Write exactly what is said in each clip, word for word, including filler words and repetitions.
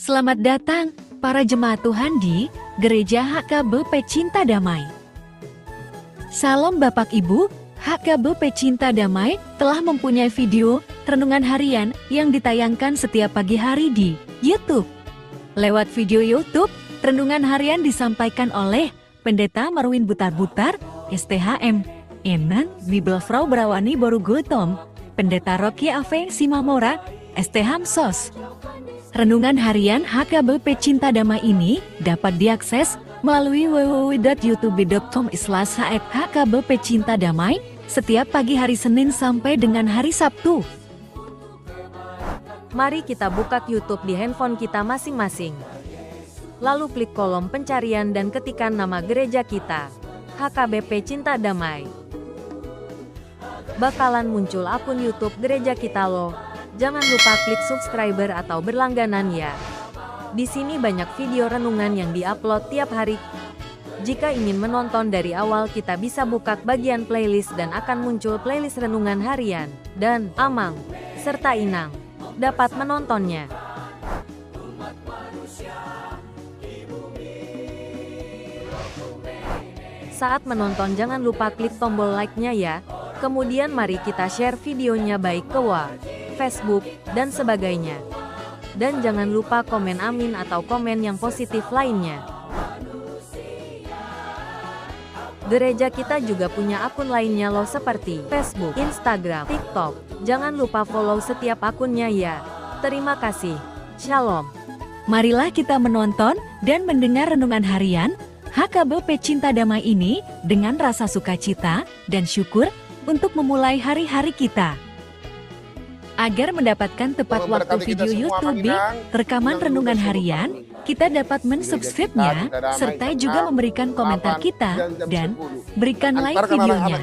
Selamat datang, para jemaat Tuhan di Gereja H K B P Cinta Damai. Salam Bapak Ibu, H K B P Cinta Damai telah mempunyai video renungan harian yang ditayangkan setiap pagi hari di YouTube. Lewat video YouTube, renungan harian disampaikan oleh Pendeta Marwin Butarbutar, S T H M, Enan, Bibelvrouw Brawani boru Gultom, Pendeta Rocky Ave Simamora, S T H M sos. Renungan harian H K B P Cinta Damai ini dapat diakses melalui w w w dot youtube dot com slash h k b p cinta damai setiap pagi hari Senin sampai dengan hari Sabtu. Mari kita buka YouTube di handphone kita masing-masing. Lalu klik kolom pencarian dan ketikan nama gereja kita, H K B P Cinta Damai. Bakalan muncul akun YouTube gereja kita loh. Jangan lupa klik subscriber atau berlangganan ya. Di sini banyak video renungan yang diupload tiap hari. Jika ingin menonton dari awal, kita bisa buka bagian playlist dan akan muncul playlist renungan harian, dan, amang, serta inang dapat menontonnya. Saat menonton, jangan lupa klik tombol like-nya ya. Kemudian mari kita share videonya baik ke wa, Facebook, dan sebagainya. Dan jangan lupa komen amin atau komen yang positif lainnya. Gereja kita juga punya akun lainnya loh, seperti Facebook, Instagram, TikTok. Jangan lupa follow setiap akunnya ya. Terima kasih. Shalom. Marilah kita menonton dan mendengar renungan harian H K B P Cinta Damai ini dengan rasa sukacita dan syukur untuk memulai hari-hari kita. Agar mendapatkan tepat waktu video YouTube, rekaman renungan harian, kita dapat mensubscribe-nya, serta juga memberikan komentar kita, dan berikan like videonya.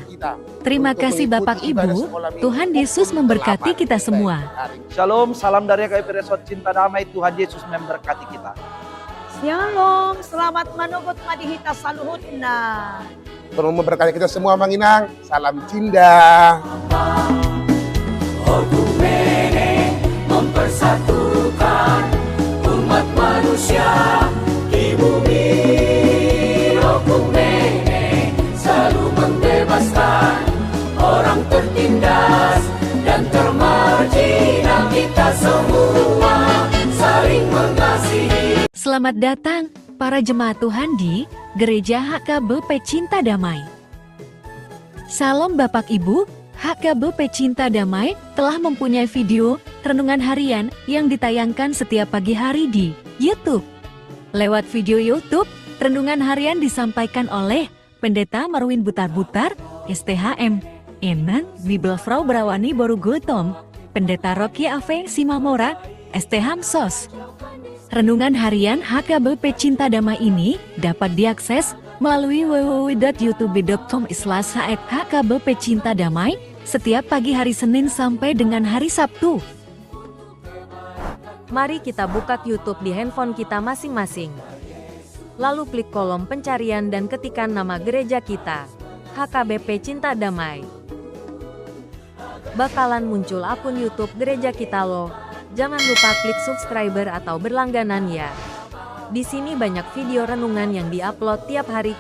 Terima kasih Bapak Ibu, Tuhan Yesus memberkati kita semua. Shalom, salam dari H K B P Resort Cinta Damai, Tuhan Yesus memberkati kita. Shalom, selamat manogot ma di hita saluhutna. Tuhan memberkati kita semua, Amang Inang. Salam Cinta. Oikumene mempersatukan umat manusia di bumi. Oikumene selalu membebaskan orang tertindas dan termarjina. Kita semua saling mengasihi. Selamat datang, para jemaat Tuhan di Gereja H K B P Cinta Damai. Salam Bapak Ibu, H K B P Cinta Damai telah mempunyai video renungan harian yang ditayangkan setiap pagi hari di YouTube. Lewat video YouTube, renungan harian disampaikan oleh Pendeta Marwin Butarbutar, S T H M, Enan, Bibelvrouw Brawani boru Gultom, Pendeta Rocky Ave Simamora, S T H M sos. Renungan harian H K B P Cinta Damai ini dapat diakses melalui w w w dot youtube dot com slash h k b p cinta damai setiap pagi hari Senin sampai dengan hari Sabtu. Mari kita buka YouTube di handphone kita masing-masing. Lalu klik kolom pencarian dan ketikan nama gereja kita, H K B P Cinta Damai. Bakalan muncul akun YouTube gereja kita loh. Jangan lupa klik subscriber atau berlangganan ya. Di sini banyak video renungan yang diupload tiap hari.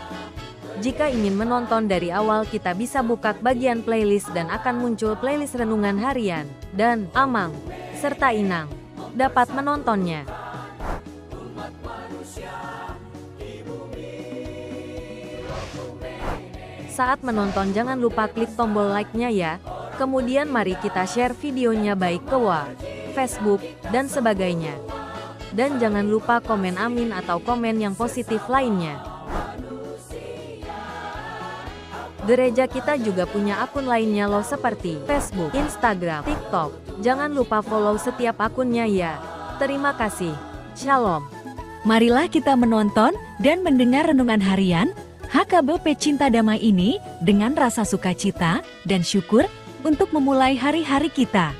Jika ingin menonton dari awal, kita bisa buka bagian playlist dan akan muncul playlist renungan harian, dan, amang, serta inang dapat menontonnya. Saat menonton, jangan lupa klik tombol like-nya ya. Kemudian mari kita share videonya baik ke wa, Facebook, dan sebagainya. Dan jangan lupa komen amin atau komen yang positif lainnya. Gereja kita juga punya akun lainnya loh, seperti Facebook, Instagram, TikTok. Jangan lupa follow setiap akunnya ya. Terima kasih. Shalom. Marilah kita menonton dan mendengar renungan harian H K B P Cinta Damai ini dengan rasa sukacita dan syukur untuk memulai hari-hari kita.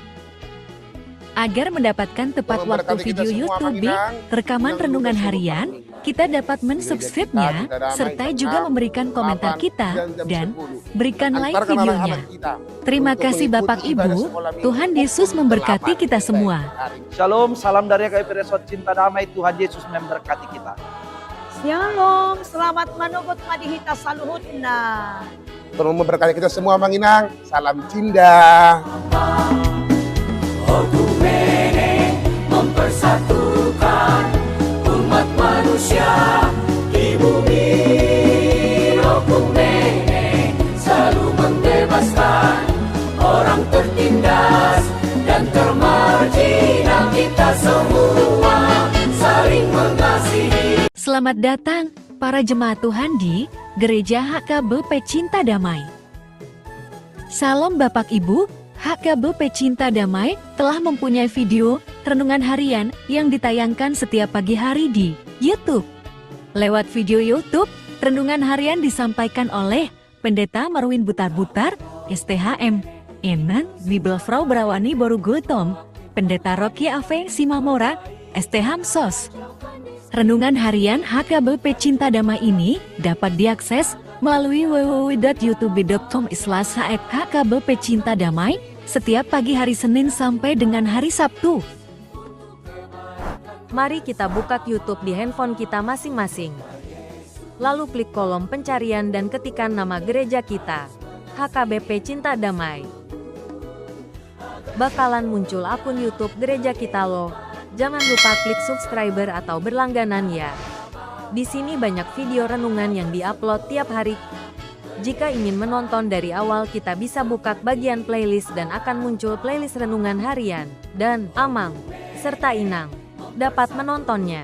Agar mendapatkan tepat waktu video YouTube, rekaman renungan harian, kita dapat mensubscribe-nya, serta juga memberikan komentar kita, dan berikan like videonya. Terima kasih Bapak Ibu, Tuhan Yesus memberkati kita semua. Shalom, salam dari H K B P Resort Cinta Damai, Tuhan Yesus memberkati kita. Shalom, selamat manogot ma di hita saluhutna. Tuhan memberkati kita semua, Amang Inang. Salam Cinta. Oikumene mempersatukan umat manusia di bumi. Oikumene selalu membebaskan orang tertindas dan termarjinal. Kita semua saling mengasihi. Selamat datang, para jemaat Tuhan di Gereja H K B P Cinta Damai. Shalom Bapak Ibu, H K B P Cinta Damai telah mempunyai video renungan harian yang ditayangkan setiap pagi hari di YouTube. Lewat video YouTube, renungan harian disampaikan oleh Pendeta Marwin Butarbutar, S T H M, Enan, Bibelvrouw Berawani boru Gultom, Pendeta Rocky Ave Simamora, S T H M sos. Renungan harian H K B P Cinta Damai ini dapat diakses melalui w w w dot youtube dot com slash h k b p cinta damai setiap pagi hari Senin sampai dengan hari Sabtu. Mari kita buka YouTube di handphone kita masing-masing. Lalu klik kolom pencarian dan ketikan nama gereja kita, H K B P Cinta Damai. Bakalan muncul akun YouTube gereja kita loh. Jangan lupa klik subscriber atau berlangganan ya. Di sini banyak video renungan yang diupload tiap hari. Jika ingin menonton dari awal, kita bisa buka bagian playlist dan akan muncul playlist renungan harian. Dan Amang serta Inang dapat menontonnya.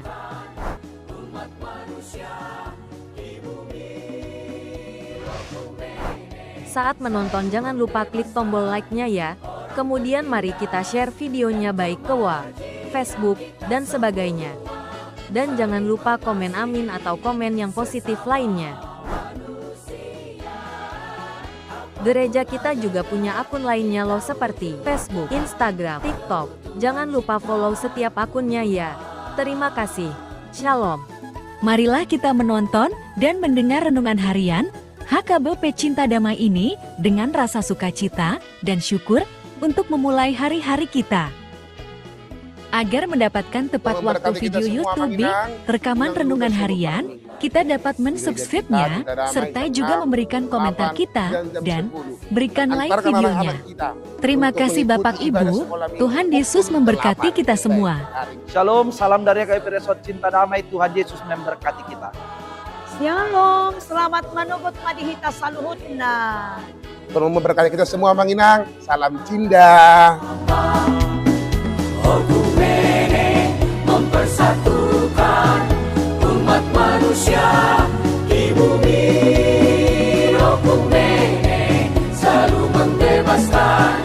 Saat menonton, jangan lupa klik tombol like-nya ya. Kemudian mari kita share videonya baik ke wa, Facebook, dan sebagainya. Dan jangan lupa komen amin atau komen yang positif lainnya. Gereja kita juga punya akun lainnya loh, seperti Facebook, Instagram, TikTok. Jangan lupa follow setiap akunnya ya. Terima kasih. Shalom. Marilah kita menonton dan mendengar renungan harian H K B P Cinta Damai ini dengan rasa sukacita dan syukur untuk memulai hari-hari kita. Agar mendapatkan tepat waktu video YouTube rekaman renungan harian, kita dapat mensubscribe-nya, serta juga memberikan komentar kita, dan berikan like videonya. Terima kasih Bapak Ibu, Tuhan Yesus memberkati kita semua. Shalom, salam dari H K B P Resort Cinta Damai, Tuhan Yesus memberkati kita. Shalom, selamat manogot ma di hita saluhutna. Tuhan memberkati kita semua, Amang Inang. Salam Cinta. Oikumene mempersatukan umat manusia di bumi. Oikumene selalu membebaskan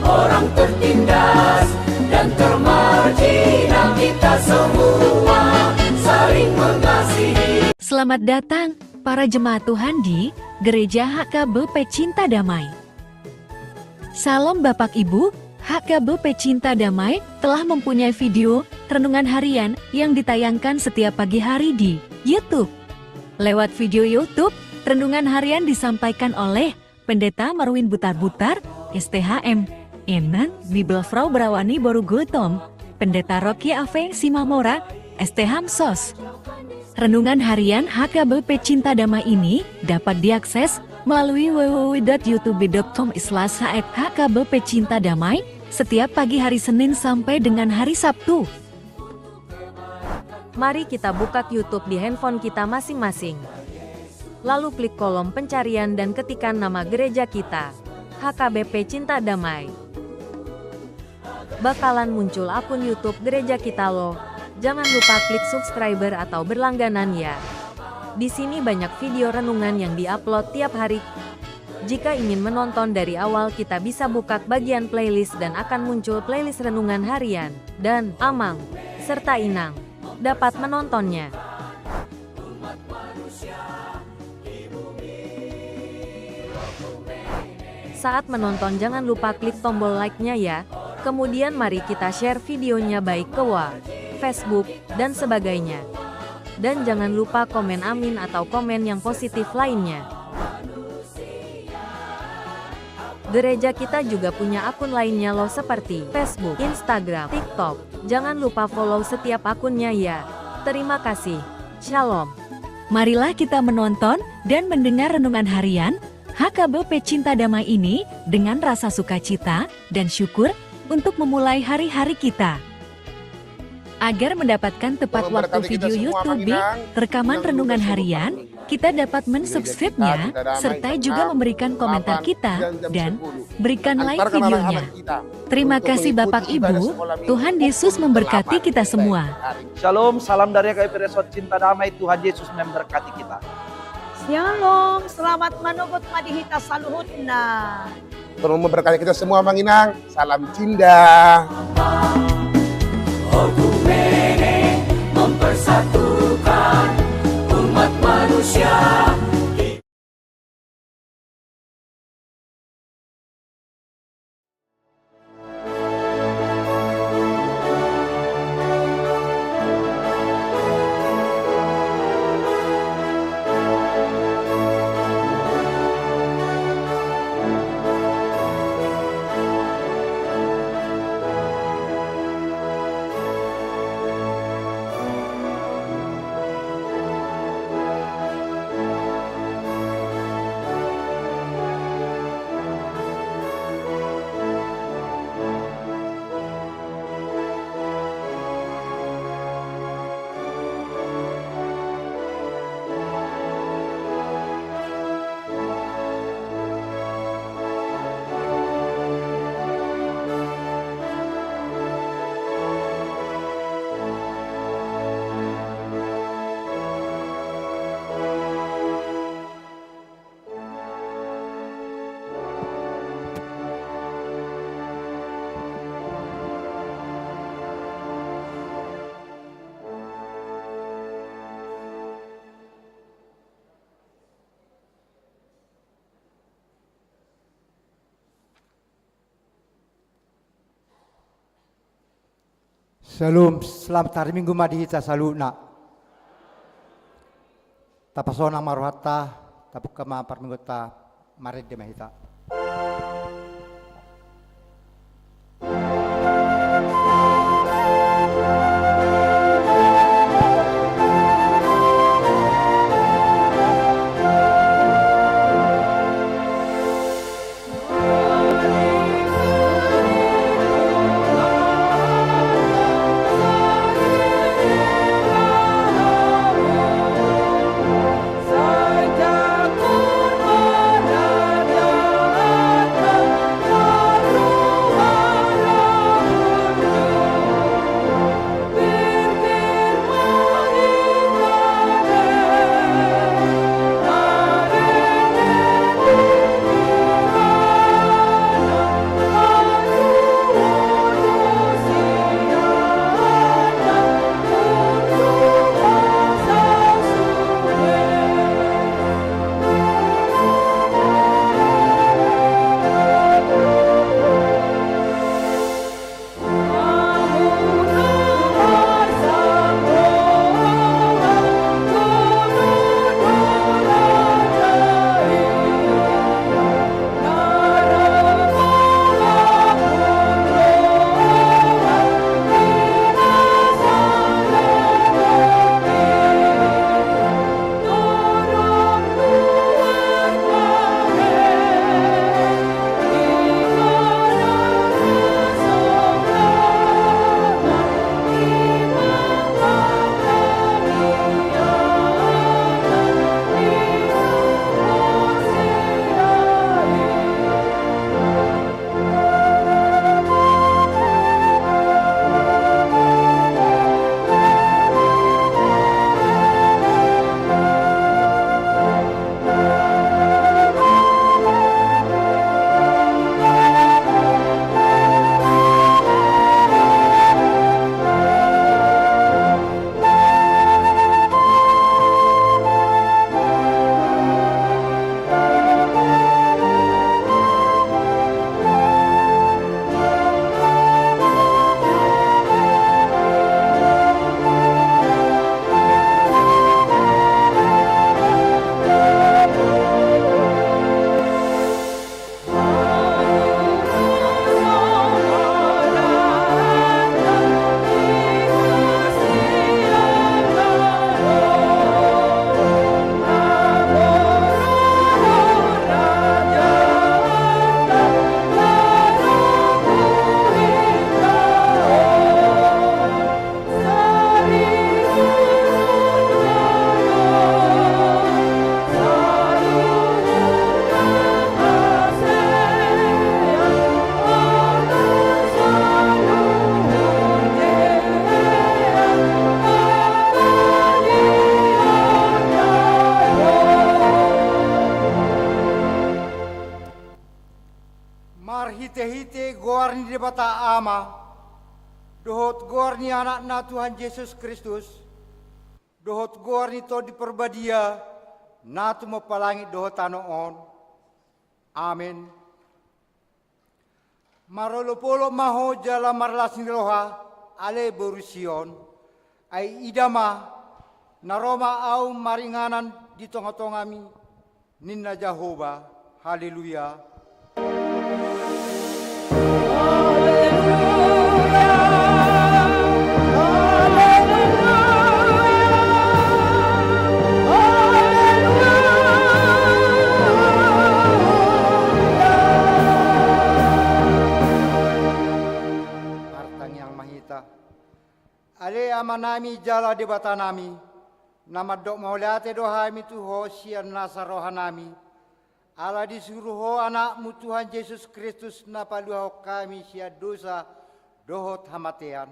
orang tertindas dan termarjinal. Kita semua saling mengasihi. Selamat datang, para jemaat Tuhan di Gereja H K B P Cinta Damai. Shalom Bapak Ibu, H K B P Cinta Damai telah mempunyai video renungan harian yang ditayangkan setiap pagi hari di YouTube. Lewat video YouTube, renungan harian disampaikan oleh Pendeta Marwin Butarbutar, S T H M, Enan, Bibelvrouw Berawani boru Gultom, Pendeta Rocky Ave Simamora, S T H M sos. Renungan harian H K B P Cinta Damai ini dapat diakses melalui w w w dot youtube dot com slash h k b p cinta damai setiap pagi hari Senin sampai dengan hari Sabtu. Mari kita buka YouTube di handphone kita masing-masing. Lalu klik kolom pencarian dan ketikan nama gereja kita, H K B P Cinta Damai. Bakalan muncul akun YouTube gereja kita loh. Jangan lupa klik subscriber atau berlangganan ya. Di sini banyak video renungan yang diupload tiap hari. Jika ingin menonton dari awal, kita bisa buka bagian playlist dan akan muncul playlist renungan harian. Dan Amang serta Inang dapat menontonnya. Saat menonton, jangan lupa klik tombol like-nya ya. Kemudian mari kita share videonya baik ke wa, Facebook, dan sebagainya. Dan jangan lupa komen amin atau komen yang positif lainnya. Gereja kita juga punya akun lainnya loh, seperti Facebook, Instagram, TikTok. Jangan lupa follow setiap akunnya ya. Terima kasih. Shalom. Marilah kita menonton dan mendengar renungan harian H K B P Cinta Damai ini dengan rasa sukacita dan syukur untuk memulai hari-hari kita. Agar mendapatkan tepat waktu video YouTube rekaman renungan harian, kita dapat mensubscribe-nya serta juga memberikan komentar kita dan berikan like videonya. Terima kasih Bapak Ibu, Tuhan Yesus memberkati kita semua. Shalom, salam dari H K B P Resort Cinta Damai, Tuhan Yesus memberkati kita. Shalom, selamat manogot ma di hita saluhutna. Tuhan memberkati kita semua, Amang Inang. Salam Cinta. Oikumene mempersatukan umat manusia. Shalom, selamat hari Minggu ma di hita saluhutna. Tapasonang ma rohanta, tapungka ma parmingguonta, marende ma hita. Ama, dohot goar ni Anakna Tuhan Jesus Kristus, dohot goar ni Tondi Parbadia, na tumompa langit dohot tano on. Amen. Marolopolop ma ho jala marlas ni roha, ale boru Sion. Ai ida ma, na ro ma ahu maringanan di tongatongami, ninna Jahowa. Haleluya. Martangiang ma hita. Ale Amanami jala Debatanami, na mandok mauliate do hami tu Ho sian nasa rohanami, ala disuru Ho Anakmu Tuhan Jesus Kristus na paluahon hami sian dosa dohot hamatean.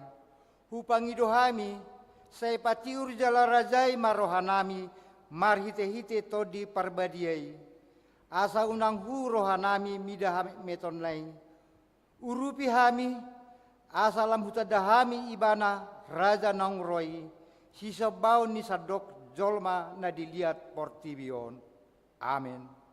Hupangido hami, sai patiur jala rajai ma rohanami marhitehite Tondi Parbadia i, asa unang hu rohanami mida hametmetonna i. Urupi hami, asa lam hutanda hami Ibana, Raja naung ro i, sisombaon ni sandok jolma na di liat portibi on. Amen.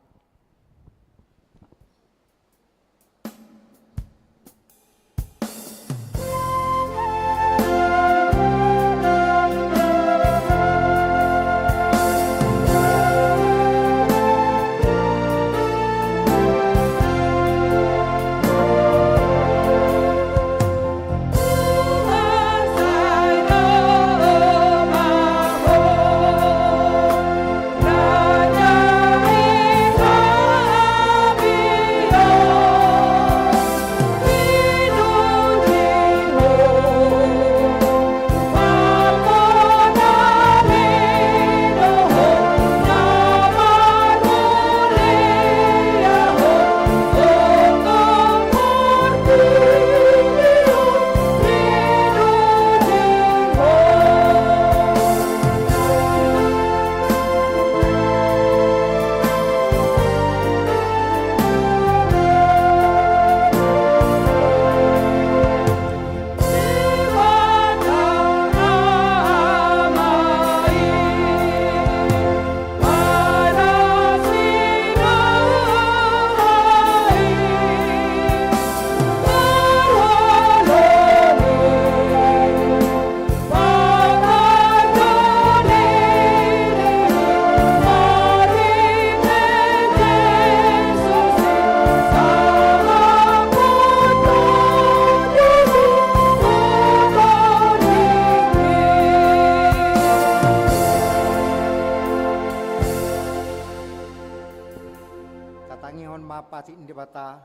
Tatangihon ma patik ni Debata,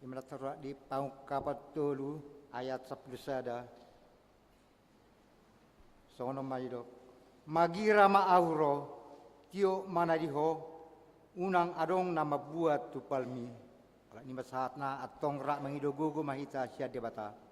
i ma na tarsurat di Pangungkapan tolu ayat sampulu sada. Songon on ma didok: Magira ma ahu ro, tiop ma na di ho, unang adong na mambuat tumpalmi. Alani i ma sahatna, antong rap mangido gogo ma hita sian Debata.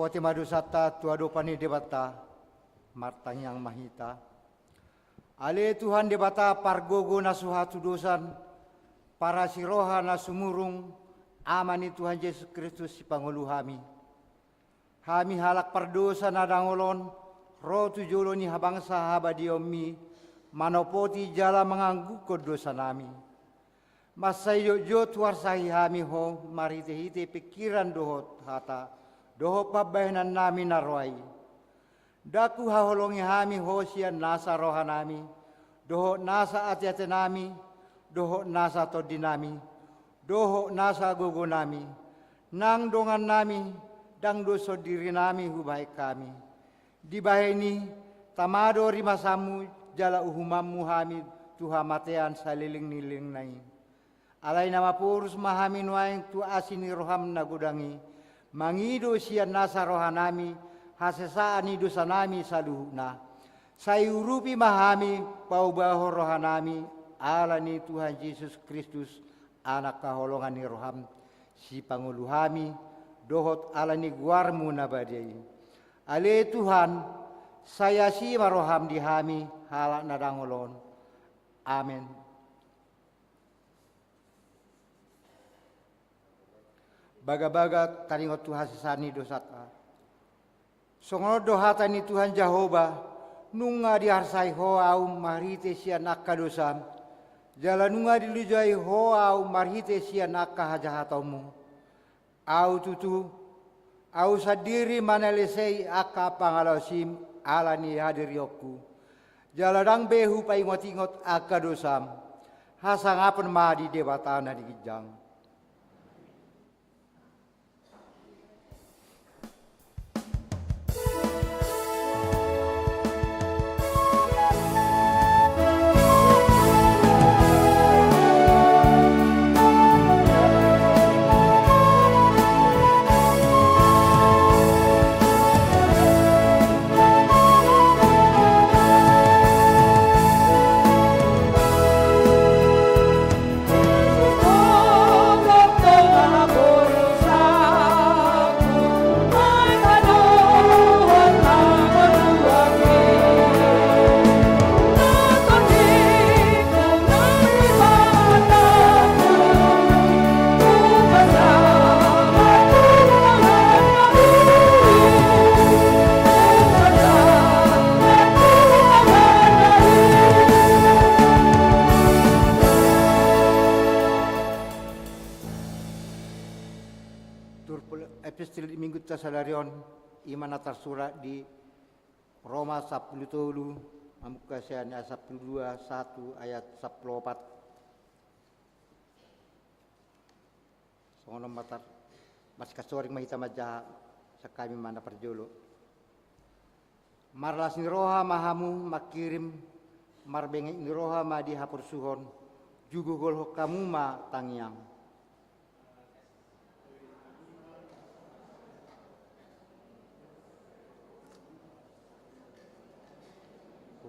Ate ma dosanta tu adopan ni Debata. Martangiang ma hita. Ale Tuhan Debata, pargogo na so hatudosan, parasi roha na sumurung, Ama ni Tuhan Jesus Kristus, Sipangolu hami. Hami halak pardosa na dangol on, ro tu jolo ni habangsa habadiaonmi, manopoti jala mangangguhon dosanami. Mansai jotjot huarsahi hami Ho marhitehite pingkiran dohot hata dohot pambahenannami na roa i. Ndang huhaholongi hami Ho sian nasa rohanami, dohot nasa ateatenami, dohot nasa tondinami, dohot nasa gogonami, nang dongannami, ndang do sondirinami hubahen hami. Dibahen i, tama do rimasanmu jala uhumanmu hami tu hamatean saleleng ni lelengna i. Alai na maporus ma hami nuaeng tu asi ni roham na godang i, mangido sian nasa rohanami hasesaan ni dosanami saluhutna. Sai urupi ma hami, paubahon rohanami, ala ni Tuhan Jesus Kristus, Anak haholongan ni roham, Sipangolu hami, dohot ala ni goarmu na badia i. Ale Tuhan, sai asi ma roham di hami, halak na dangol on. Amen. Bagabaga taringot tu hasesaan ni dosanta. Songon on do hata ni Tuhan Jahowa: Nunga diarsai ho ahu marhite sian angka dosam, jala nunga dilojai ho ahu marhite sian angka hajahatonmu. Ahu tutu, ahu sandiri manalesei angka pangalaosim ala ni hadirionku. Jala ndang be hupaingotingot angka dosam. Hasangapon ma di Debata na ginjang. Turpuk epistel di minggunta sadari on, i ma na tarsurat di Roma sampulu tolu, mamungka sian ayat sampulu dua, sahat tu ayat sampulu opat. Songon on ma tar-, marsikansoring ma hita manjaha, sian hami ma na parjolo. Marlas ni roha ma hamu mangkirim, marbenget ni roha ma di haporsuhon, jugogolhon hamu ma tangiang.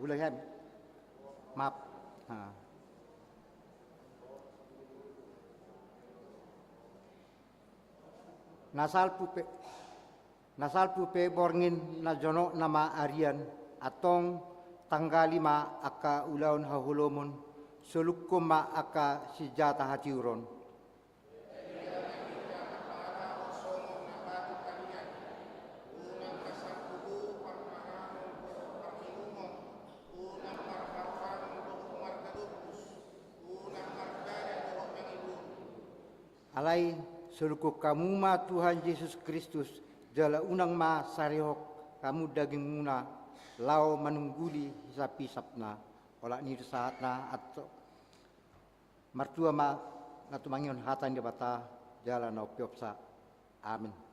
Ulang ya. Maaf. Ha. Na salpu pe, na salpu pe borngin na jonok nama arian, antong tanggali ma angka ulaon haholomon, solunghon ma angka sinjata hatiuron. Alai solunghon hamu ma Tuhan Jesus Kristus, jala unang ma sarihon hamu dagingmuna laho manungguli hisaphisapna, olat ni sahatna, antong. Martua ma na tumangihon hata ni Debata jala na umpeopsa. Amen.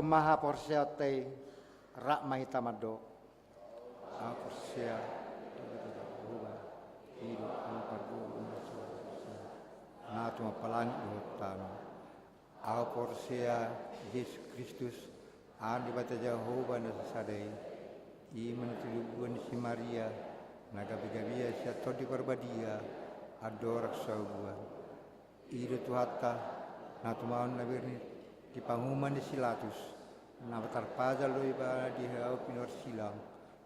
ma haporseaonta i, rap ma hita mandok. Ahu porsea, Debata Jahowa, i do angka pargogoi na so, na tumampalangit dohot tano. Ahu porsea Jesus Kristus, anak ni Debata Jahowa na sasada i, i ma na tinodoan ni si Maria, na gabe gabean sian Tondi Parbadia, andorang so ahu buan. I do Tuhanta, na tumaon na bernit di panguhuman ni si Latus, na tarpajal do ibana di hau pinorsilang,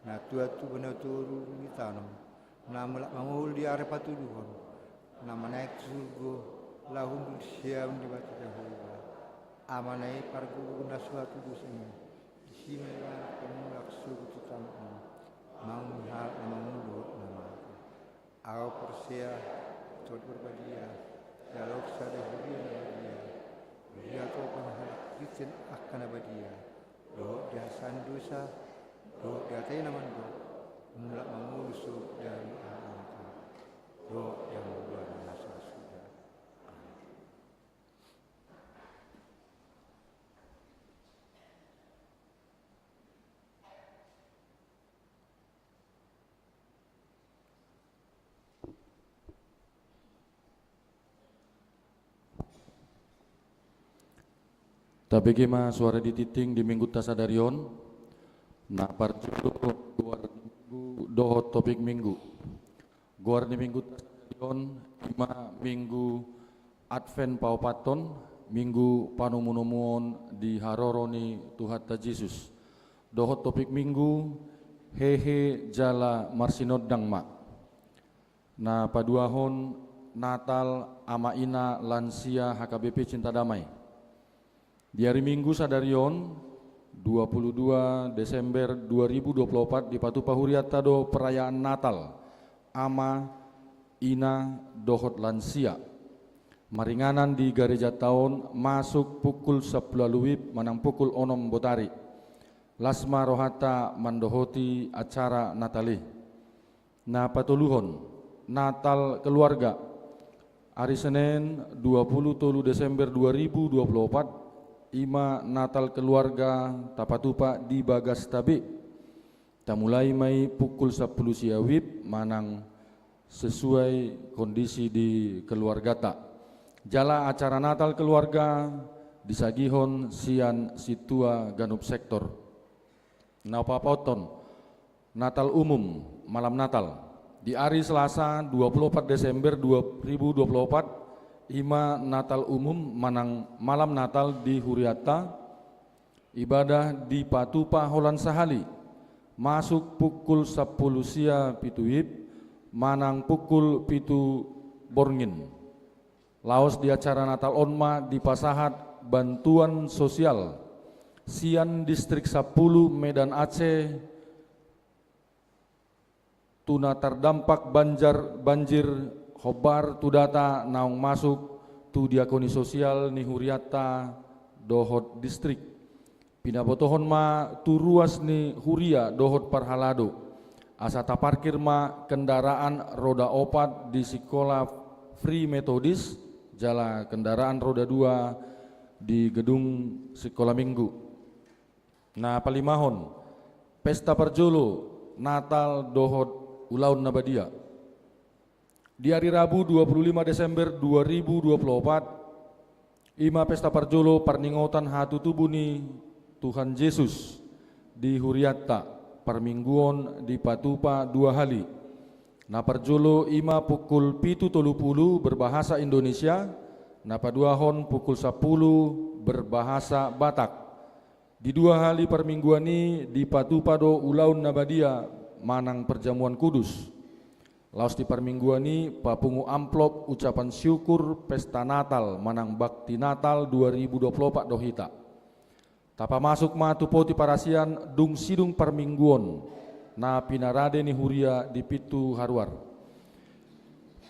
na tuat tu banua toru di tano, na mulak mangolu di ari patoluhon, na manaek tu surgo, laho hundul sian Debata Jahowa, Amana i pargogoi na so hatudosan i, disi ma ibana pamulak sogot tu tano on, mangihut halak na mangolu dohot na mate. Ahu porsea, Tondi Parbadia, jala ro sada huria na badia, huria topan halak Kristen angka na badia, dohot di hasesaan dosa, dohot di hata i na mandok, mulak mangolu sogot di ari Amanta, dohot di hangoluan na so suda. Amen. Tabege ma suara di tingting di Minggunta sadari on. Na parjolo, goar ni Minggu dohot topik Minggu. Goar ni Minggunta sadari on, i ma Minggu Advent paopathon, Minggu panomunomuon di haroro ni Tuhanta Jesus. Dohot topik Minggu, hehe jala marsinondang ma. Na paduahon, Natal, ama ina, lansia, H K B P Cinta Damai. Di ari Minggu sadari on, dua puluh dua Desember dua ribu dua puluh opat, dipatupa hurianta do perayaan Natal, ama, ina, dohot lansia. Maringanan di garejanta on masuk pukul sampulu ualu wib manang pukul onom botari. Las ma rohanta mandohoti acara Natal i. Na patoluhon, Natal keluarga. Ari Senen, dua puluh tolu Desember dua ribu dua puluh opat, i ma Natal keluarga tapatupa di bagasta be. Tamulai ma i pukul sampulu sia wib manang sesuai kondisi di keluarganta. Jala acara Natal keluarga disagihon sian sintua ganup sektor. Na paopathon, Natal umum, malam Natal. Di ari Selasa, dua puluh opat Desember dua ribu dua puluh opat, i ma Natal umum manang malam Natal di hurianta, ibadah dipatupa holan sahali, masuk pukul sampulu sia pitu wib, manang pukul pitu borngin. Laos di acara Natal on ma dipasahat bantuan sosial sian Distrik sampulu Medan Aceh tu na tardampak banjar, banjir, hombar tu data naung masuk tu diakoni sosial ni hurianta dohot distrik. Pinabotohon ma tu ruas ni huria dohot parhalado, asa taparkir ma kendaraan roda opat di sikola Free Methodist, jala kendaraan roda dua di gedung sikola Minggu. Na palimahon, pesta parjolo Natal dohot ulaon na badia. Di ari Rabu dua puluh lima Desember dua ribu dua puluh opat, i ma pesta parjolo parningotan hatutubu ni Tuhan Jesus di hurianta, parmingguon dipatupa dua hali. Na parjolo i ma pukul pitu tolu pulu berbahasa Indonesia, na paduahon pukul sampulu berbahasa Batak. Di dua hali parmingguan i dipatupa do ulaon na badia manang perjamuan kudus. Laos di parmingguan i papungu amplop ucapan syukur pesta Natal manang bakti Natal dua ribu dua puluh opat do hita. Tapamasuk ma tu poti parasian dung sidung parmingguon na pinarade ni huria di pintu haruar.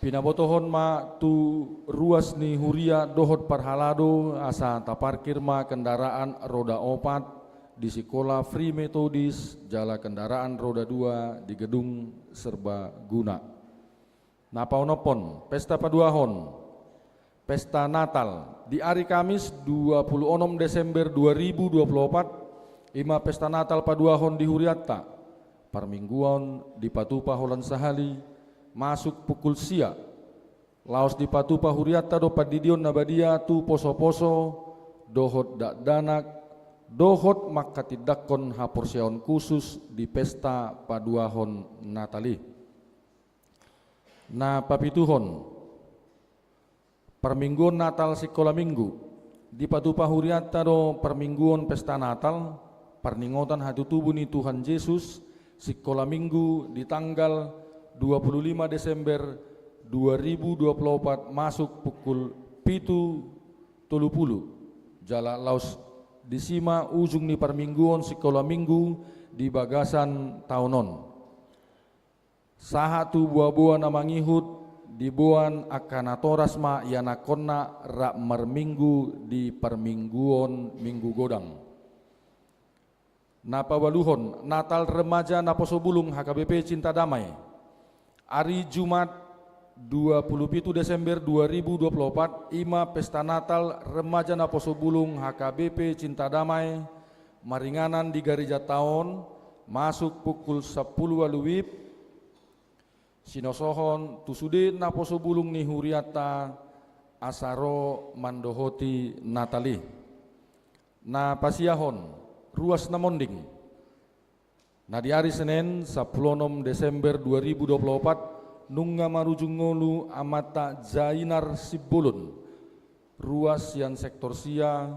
Pinabotohon ma tu ruas ni huria dohot parhalado asa taparkir ma kendaraan roda opat di sikola Free Methodist jala kendaraan roda dua di gedung serbaguna. Na paonomhon, pesta paduahon. Pesta Natal di ari Kamis dua pulu onom Desember dua ribu dua pulu opat, i ma pesta Natal paduahon di hurianta. Parmingguon dipatupa holan sahali, masuk pukul sia. Laos dipatupa hurianta do pandidion na badia tu poso-poso dohot dakdanak, dohot manghatindanghon haporseaon khusus di pesta paduahon Natal i. Na papituhon, parmingguon Natal singkola minggu. Dipatupa hurianta do parmingguon pesta Natal, parningotan hatutubu ni Tuhan Jesus, singkola minggu di tanggal dua pulu lima Desember dua ribu dua pulu opat, masuk pukul pitu tolu pulu. Jala laos disi ma ujung ni parmingguon singkola minggu di bagasan taon on. Sahat tu boa-boa na mangihut, diboan angka natoras ma ianakhonna rap marminggu di parmingguon Minggu Godang. Na paualuhon, Natal Remaja Naposobulung H K B P Cinta Damai. Ari Jumat dua pulu pitu Desember dua ribu dua pulu opat, i ma pesta Natal Remaja Naposobulung H K B P Cinta Damai, maringanan di gareja taon, masuk pukul sampulu ualu WIB, sinosohon tu sude naposobulung ni hurianta asa ro mandohoti Natal i. Na pasiahon, ruas na monding. Na di ari Senen, sampulu onom Desember dua ribu dua pulu opat, nunga marujung ngolu amanta Jainar Simbolon, ruas sian sektor sia,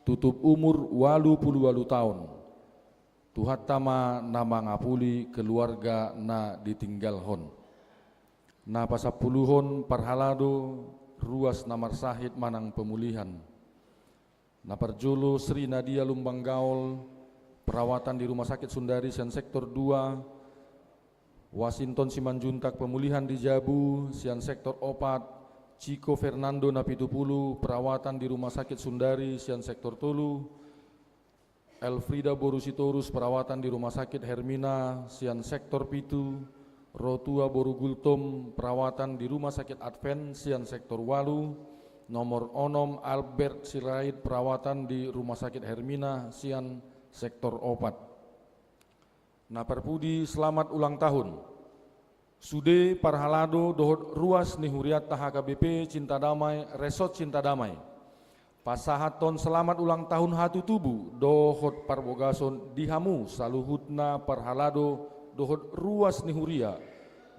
tutup umur ualu pulu ualu taon. Tuhanta ma na mangapuli keluarga na ditinggalhon. Na pasampuluhon, parhalado ruas na marsahit manang pemulihan. Na parjolo, Sri Nadia Lumbang Gaol, perawatan di Rumah Sakit Sundari sian sektor dua, Wasinton Simanjuntak, pemulihan di jabu sian sektor opat, Ciko Fernando na pitu pulu, perawatan di Rumah Sakit Sundari sian sektor tolu, Elfrida boru Sitorus, perawatan di Rumah Sakit Hermina sian sektor pitu, Rotua boru Gultom, perawatan di Rumah Sakit Advent sian sektor ualu, nomor onom, Albert Sirait, perawatan di Rumah Sakit Hermina sian sektor opat. Na parpudi, selamat ulang tahun. Sude parhalado dohot ruas ni hurianta H K B P Cinta Damai, Resort Cinta Damai, pasahathon selamat ulang tahun hatutubu dohot parbogason di hamu saluhutna parhalado dohot ruas ni huria,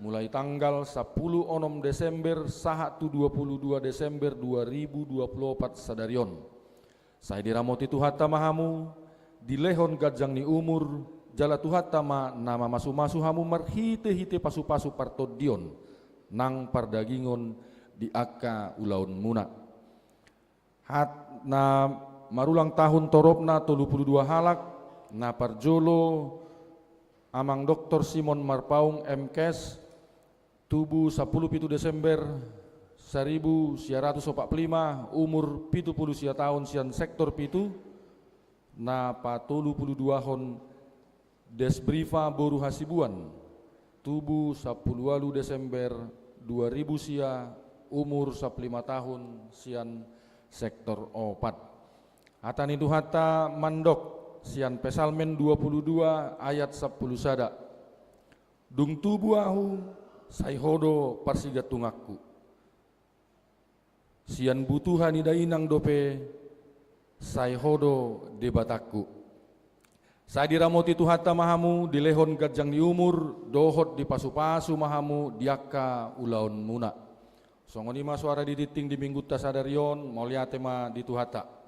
mulai tanggal sampulu onom Desember sahat tu dua pulu dua Desember dua ribu dua pulu opat sadari on. Sai diramoti Tuhanta ma hamu, dilehon ganjang ni umur, jala Tuhanta ma na mamasumasu hamu marhitehite pasupasu partondion nang pardagingon di angka ulaonmuna. Hat na marulang tahun toropna tolu pulu dua halak, na parjolo Amang Doktor Simon Marpaung, M Kes, tubu sampulu pitu Desember saribu sia ratus opat pulu lima, umur pitu pulu sia taon, sian sektor pitu. Na patolu pulu duahon, Desbrifa boru Hasibuan, tubu sampulu ualu Desember dua ribu sia, umur sampulu lima taon, sian sektor opat. Hata ni Tuhanta mandok sian Psalmen dua pulu dua ayat sampulu sada: Dung tubu ahu, sai Ho do parsigantunganku. Sian butuha ni dainang dope, sai Ho do Debatangku. Sai diramoti Tuhanta ma hamu, dilehon ganjang ni umur dohot dipasupasu ma hamu di angka ulaonmuna. Songon i ma soara di tingting di minggunta sadari on. Mauliate ma di Tuhanta.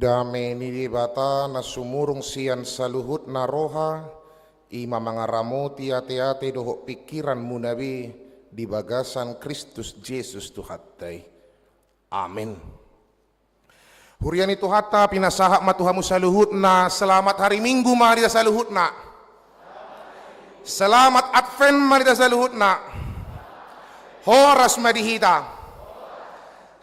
Dame ni Debata na sumurung sian saluhutna roha, i ma mangaramoti ateate dohot pingkiranmuna be di bagasan Kristus Jesus Tuhanta i. Amen. Huria ni Tuhanta, pinasahat ma tu hamu saluhutna, selamat hari Minggu ma di hita saluhutna. Selamat Advent ma di hita saluhutna. Horas ma di hita.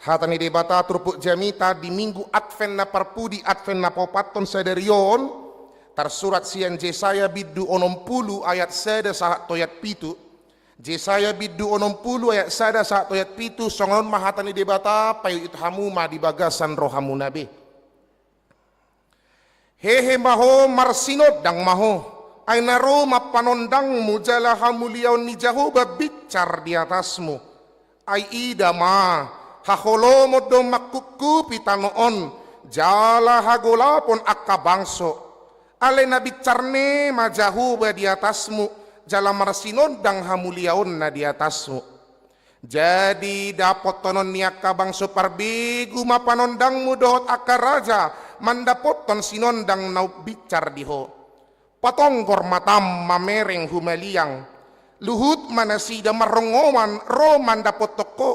Hata ni Debata turpuk jamita di Minggu Advent na parpudi, Advent na paopathon sadari on, tarsurat sian Jesaya bindu onom pulu ayat sada sahat tu ayat pitu. Jesaya bindu onom pulu ayat sada sahat tu ayat pitu, songon on ma hata ni Debata, paihutihut hamu ma di bagasan rohamuna be. Hehe ma ho, marsinondang ma ho, ai na ro ma panondangmu jala hamuliaon ni Jahowa binsar di atasmu. Ai ida ma, haholomon do mangkupkupi tano on, jala hagolapon angka bangso. Alai na binsar ne ma Jahowa di atasmu, jala marsinondang hamuliaonna di atasmu. Jadi dapothonon ni angka bangso parbegu ma panondangmu dohot angka raja mandapothon sinondang na umbinsar di ho. Patonggor matam mamereng humaliang. Luhut ma nasida marrongoman ro mandapothon ho.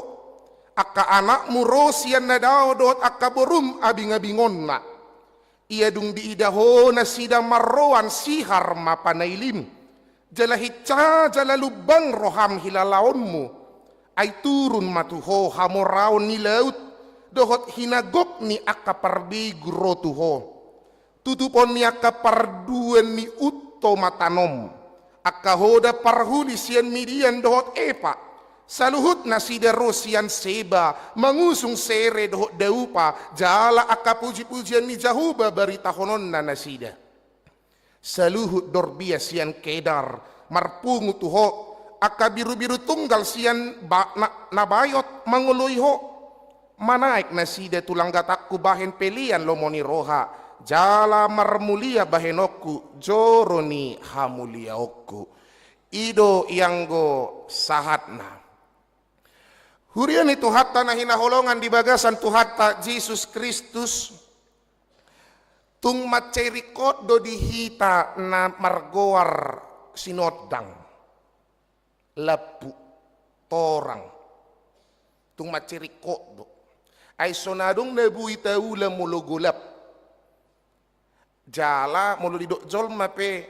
Angka anakmu ro sian na dao dohot angka borum abingabingonna. Ia dung diida ho nasida marroan sihar ma panailim. Jala hinsa jala lumbang roham hilalaonmu. Ai turun ma tu ho hamoraon ni laut, dohot hinagok ni angka parbegu ro tu ho. Tutupon ni angka parduan ni unto ma tanom. Angka hoda parhuli sian Midian dohot Epa. Saluhut nasida ro sian Seba, mangusung sere dohot daupa, jala angka pujipujian ni Jahowa baritahononna nasida. Saluhut dorbia sian Kedar marpungu tu ho, angka birubiru tunggal sian ba-, na-, Nabayot mangoloi ho. Manaek nasida tu langgatangku bahen pelean lomo ni roha, jala marmulia bahenonku joro ni hamuliaonku. I do ianggo sahatna. Huria ni Tuhanta na hinaholongan di bagasan Tuhanta Jesus Kristus, tung mansai ringkot do di hita na margoar sinondang, lampu, torang. Tung mansai ringkot do. Ai so na adong na boi taula molo golap. Jala molo didok jolma pe,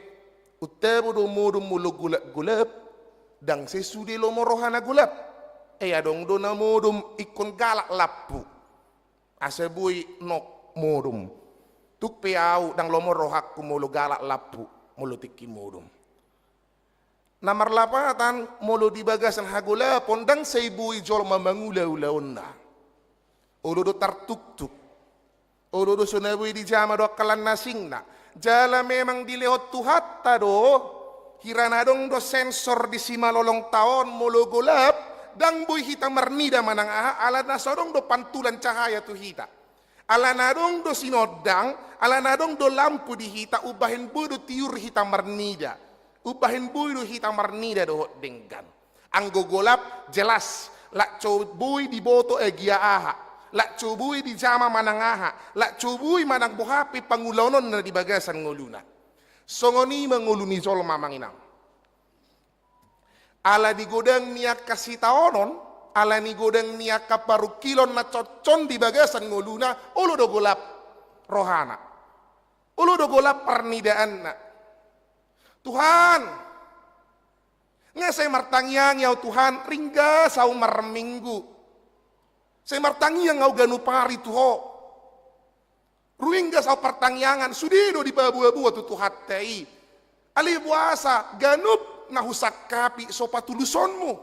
untabo do modom molo golap-golap, ndang sai sude lomo roha na golap. Ai adong do na modom ingkon galak lampu. Asa boi nok modom. Tuk pe au ndang lomo rohangku molo galak lampu, molo tingki modom. Na marlapatan, molo di bagasan hagolapon ndang sai boi jolma mangula ulaonna. Olo do tartuktuk. Olo do so na boi dijama do angka lan na asingna. Jala memang dilehon Tuhanta do, hira na adong do sensor di simalolongta on molo golap, ndang boi hita marnida manang aha, ala na so adong do pantulan cahaya tu hita. Ala na adong do sinondang, ala na adong do lampu di hita, umbahen boi do tiur hita marnida. Umbahen boi do hita marnida dohot denggan. Anggo golap, jelas, lak so boi diboto agia aha. Lak so boi dijama manang aha. Lak so boi manang boha pe pangulaononna di bagasan ngoluna. Songon i ma ngolu ni jolma, Amang Inang. Ala ni godang ni angka sitaonon, ala ni godang ni angka parungkilon na congcong di bagasan ngoluna, olo do golap rohana. Olo do golap parnidaanna. Tuhan, nga sai martangiangi au Tuhan, ringgas au marminggu. Sai martangiang au ganup ari tu Ho. Ringgas au partangiangan, sude do dipaboaboa tu Tuhanta i. Alai boasa ganup na husangkapi so patulusonmu.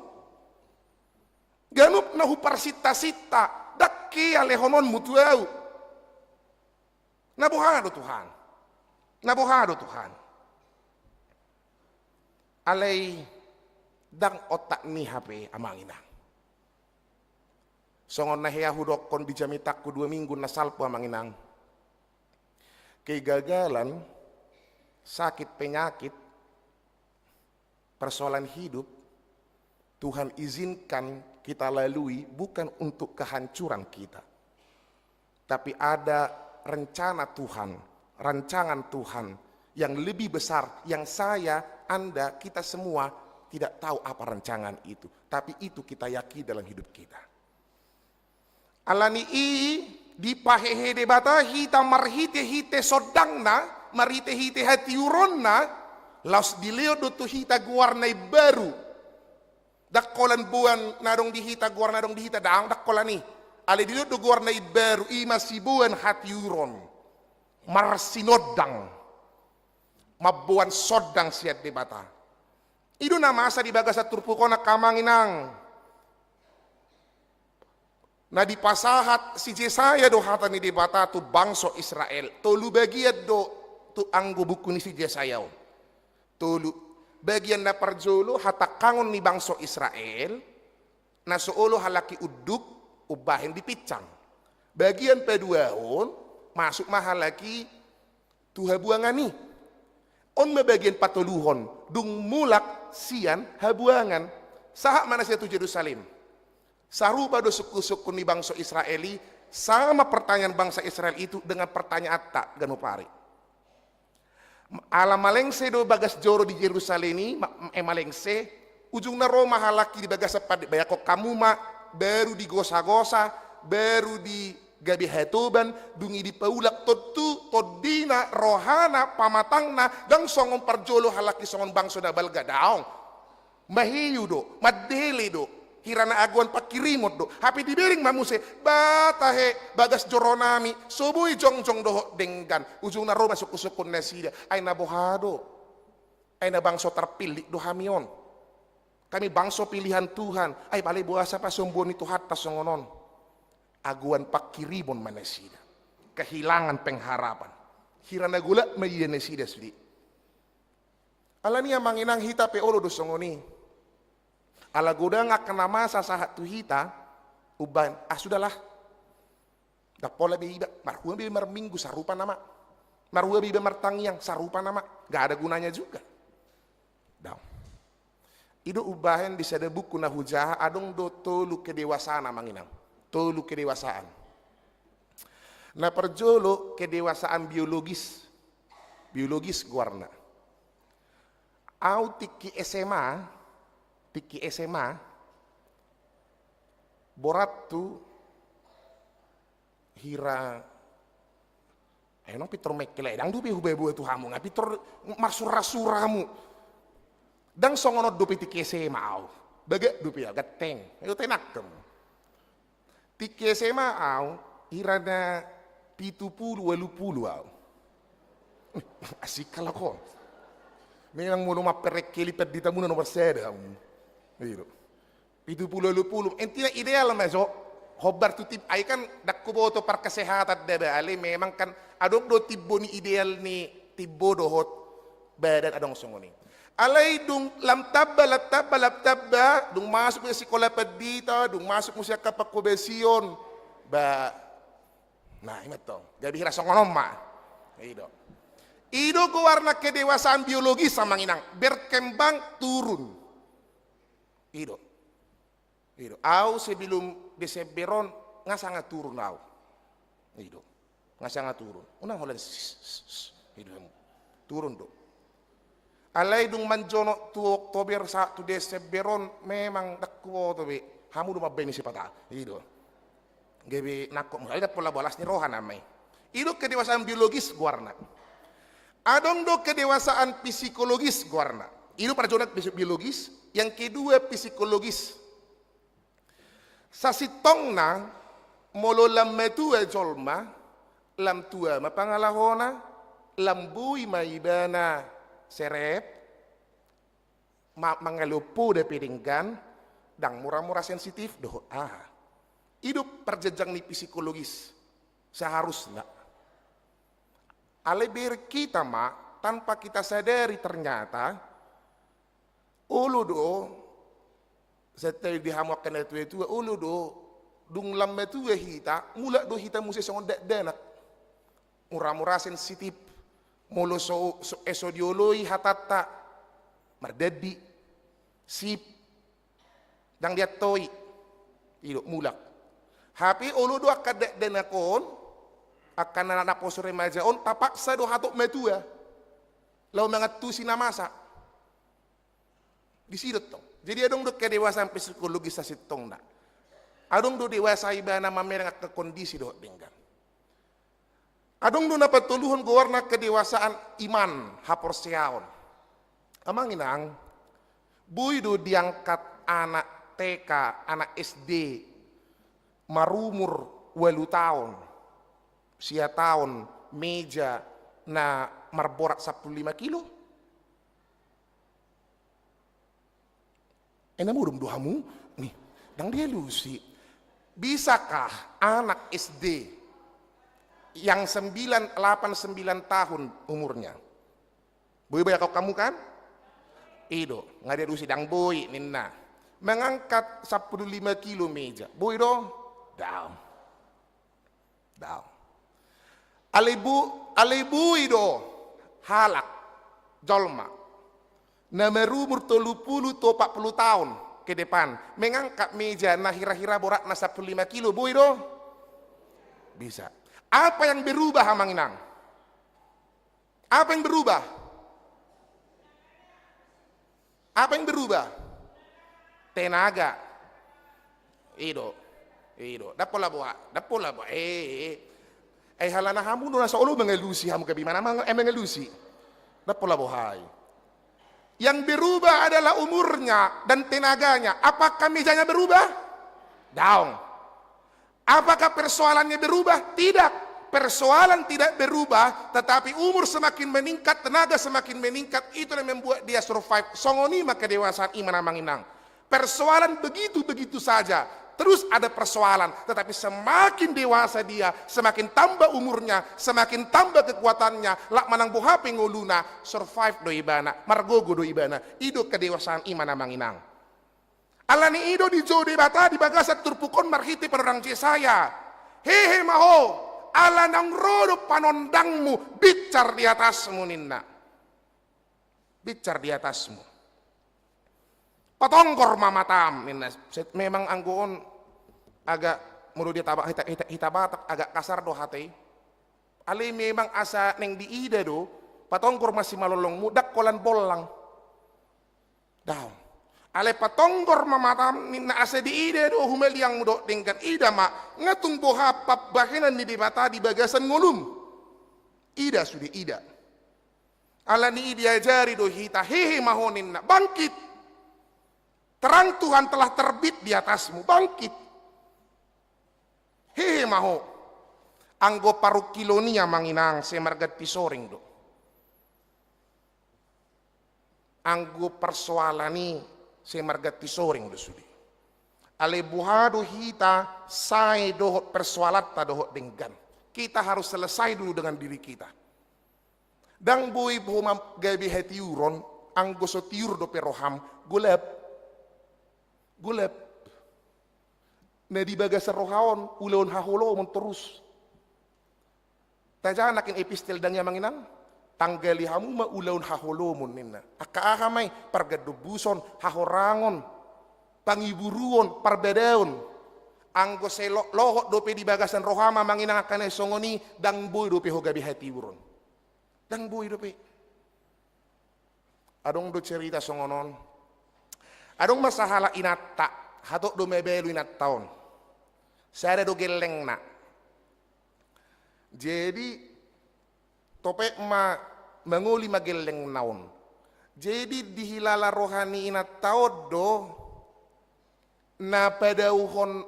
Ganup na huparsintasinta, ndang hea lehononmu tu au. Na boha do Tuhan? Na boha do Tuhan? Alai ndang otak ni hape, Amang Inang. Songon na hea hudokkon di jamitangku dua minggu na salpu, Amang Inang. Kegagalan, sakit penyakit, persoalan hidup, Tuhan izinkan kita lalui bukan untuk kehancuran kita, tapi ada rencana Tuhan, rancangan Tuhan yang lebih besar, yang saya, Anda, kita semua tidak tahu apa rancangan itu. Tapi itu kita yakin dalam hidup kita. Alani i dipahehe Debata hita marhite-hite sondangna, marhite-hite hatiuronna, laos dilehon do tu hita goar na imbaru. Ndang holan boan na adong di hita, goar na adong di hita, daong, ndang holan i. Alai dilehon do goar na imbaru, i ma siboan hatiuron. Marsinondang. Mamboan sondang sian Debata. I do na masa di bagasan turpuk on, angka amang inang. Na dipasahat si Jesaya do hata ni Debata tu bangso Israel. Tolu bagian do tu anggo buku ni si Jesaya on. Tolu. Bagian na parjolo, hatangkangon ni bangso Israel, na so olo halak i unduk, umbahen dipinsang. Bagian paduahon, masuk ma halak i tu habuangan i. On ma bagian patoluhon, dung mulak sian habuangan. Sahat ma nasida tu Jerusalem. Sarupa do sungkun-sungkun ni bangso Israel i, sama pertanyaan bangsa Israel itu dengan pertanyaanta ganup ari. Ala malengse do bagas joro di Jerusalem i, ma-, eh, malengse, ujungna ro ma halak i di bagasan pande-, bayangkon hamu ma, baru digosa-gosa, baru di gabe hatoban, dung i dipaulak, tontu tondina, rohana, pamatangna, ndang songon parjolo halak i songon bangso na balga, daong. Mahiu do, mandele do, hira na agoan pangkirimon do. Hape dibereng ma muse, ba tahe bagas joronami, so boi jongjong dohot denggan. Ujungna ro ma sungkun-sungkun nasida, ai na boha do. Ai na bangso tarpillit do hami on. Hami bangso pilihan Tuhan. Ai pala boasa pasombuon ni Tuhanta songon on. Agoan pangkirimon ma nasida. Kehilangan pengharapan. Hira na golap ma ia nasida sude. Alani i amang inang, hita pe olo do songon i. Ala godang angka na masa sahat tu hita, umbahen, ah, sudahlah. Ndang pola be iba, marhua be marminggu, sarupa nama. Marhua be iba martangiang, sarupa nama. Nggak ada gunanya juga. Daong. I do umbahen di sada buku na hujaha, adong do tolu kedewasaan amang inang. Tolu kedewasaan. Na parjolo kedewasaan biologis. Biologis goarna. Au tingki S M A, tingki S M A, borathu hira, ai unang pintor mengkel, ndang dope hubaboa tu hamu, nga pintor marsura-sura hamu. Ndang songon on dope tingki S M A au. Bagak dope au, ganteng. Ayo tenang hamu. Tingki S M A au, hira na pitu pulu, ualu pulu au. Asik halak on. Memang molo mamperengkeli panditamu na nomor sada hamu. I do. Pitu pulu, ualu pulu. Intina ideal ma jo. Hombar tu tim, ai kan ndang huboto parkesehatan da ba, alai memang kan adong do timbo ni ideal ni timbo dohot badan, adong songon i. Alai dung lam tamba, lam tamba, lam tamba, dung masuk muse sikola pandita, dung masuk muse angka panghobasion. Ba, nah, i ma tong. Gabe hira songon on ma. I do. I do goarna kedewasaan biologis amang inang. Berkembang turun. I do. I do. Au sebelum Desember on nga sanga turun au. I do. Nga sanga turun. Unang holan s-, s-, s-, i do. Turun do. Alai dung manjonok tu Oktober sahat tu Desember on memang ndang huboto be. Hamu do mambaen i sipata. I do. Gabe nangkok muse. Alai ndang pola bolas ni roha nama i. I do kedewasaan biologis goarna. Adong do kedewasaan psikologis goarna. I do parjolo biologis, yang kedua psikologis. Sasintongna, molo lam matua jolma, lam tua ma pangalahona, lam boi ma ibana serep, ma-, mangaleon poda pe denggan, ndang mura-mura sensitif dohot aha. I do parjajang ni psikologis seharusna. Alai bereng hita ma, tanpa kita sadari ternyata, olo do, santabi di hamu angka na tua-tua, olo do, dung lam matua hita, mulak do hita muse songon dakdanak. Mura-mura sensitif, molo so, so, eh, so dioloi hatanta, mardandi, sip, ndang diantoi. I do, mulak. Hape olo do angka dakdanak on, Angka na naposo remaja on tapaksa do hatop matua laho mangantusi na masa. Disi do tong. Jadi adong do kedewasaan psikologis sasintongna. Adong do dewasa ibana mamereng angka kondisi dohot denggan. Adong do na patoluhon goarna kedewasaan iman, haporseaon. Amang inang, boi do diangkat anak T K, anak S D, marumur ualu taon, sia taon, meja na marborat sampulu lima kilo? Ai na modom do hamu? Nih, ndang dialusi. Bisakah anak S D yang sembilan, delapan, sembilan tahun umurnya? Boi, boi angka hamu kan? I do, nga dialusi, ndang boi ninna. Mangangkat sampulu lima kilo meja, boi do? Daong. Daong. Alai bo-, alai boi do halak jolma na marumur tolu pulu tu opat pulu taon ke depan mangangkat meja na hira-hira boratna sampulu lima kilo, boi do? Bisa. Apa yang berubah, amang inang? Apa yang berubah? Apa yang berubah? Tenaga. I do. I do. Ndang pola boha, ndang pola boha. Eh, eh. Eh, halana hamu do na so olo mangalusi hamu gabe imana mang-, eh, mangalusi. Ndang pola boha i. Yang berubah adalah umurnya dan tenaganya. Apakah mejanya berubah? Daong. Apakah persoalannya berubah? Tidak. Persoalan tidak berubah, tetapi umur semakin meningkat, tenaga semakin meningkat, itu yang membuat dia survive. Songon i ma kedewasaan iman, amang inang. Persoalan begitu-begitu saja. Terus ada persoalan, tetapi semakin dewasa dia, semakin tambah umurnya, semakin tambah kekuatannya, lak manang boha pe ngoluna, survive do ibana, margogo do ibana. I do kedewasaan iman, amang inang. Alani i do dijou Debata di bagasan turpuk on marhite panorang Jesaya. Hehe ma ho, ala naung ro do panondangmu, binsar di atasmu ninna. Binsar di atasmu. Patonggor ma matam ninna. Set, memang anggo on agak, molo di taba-, hita, hita, hita Batak agak kasar do hata i. Alai memang asa naeng diida do, patonggor ma simalolongmu, ndang holan bollang. Daong. Alai patonggor ma matam ninna asa diida do humaliangmu dohot denggan, ida ma, nga tung boha pambahenan ni Debata di bagasan ngolum. Ida sude, ida. Alani i diajari do hita, hehe ma ho ninna, bangkit. Terang Tuhan telah terbit di atasmu, bangkit. Hehe ma ho. Anggo parungkilon i, amang inang, sai marganti soring do. Anggo persoalan i sai marganti soring do sude. Alai boha do hita sae dohot persoalanta dohot denggan? Kita harus selesai dulu dengan diri kita. Ndang boi ho ma gabe hatiuron, anggo so tiur dope roham, golap. Golap. Na di bagasan roha on, ulaon haholomon torus. Tajaha nangkin epistel dang i, amang inang, tanggali hamu ma ulaon haholomon ninna. Angka aha ma i? Pargandombuson, hahorangon, pangiburuon, parbadaon. Anggo sai lo-, lohot dope di bagasan roham, amang inang, angka na songon i, ndang boi dope ho gabe hatiuron. Ndang boi dope. Adong do cerita songon on. Adong ma sahalak inanta, hatop do mabalu inanta on. Sada do gellengna. Jadi, topet ma, mangoli ma gellengna on. Jadi, dihilala roha ni inanta on do, na padauhon,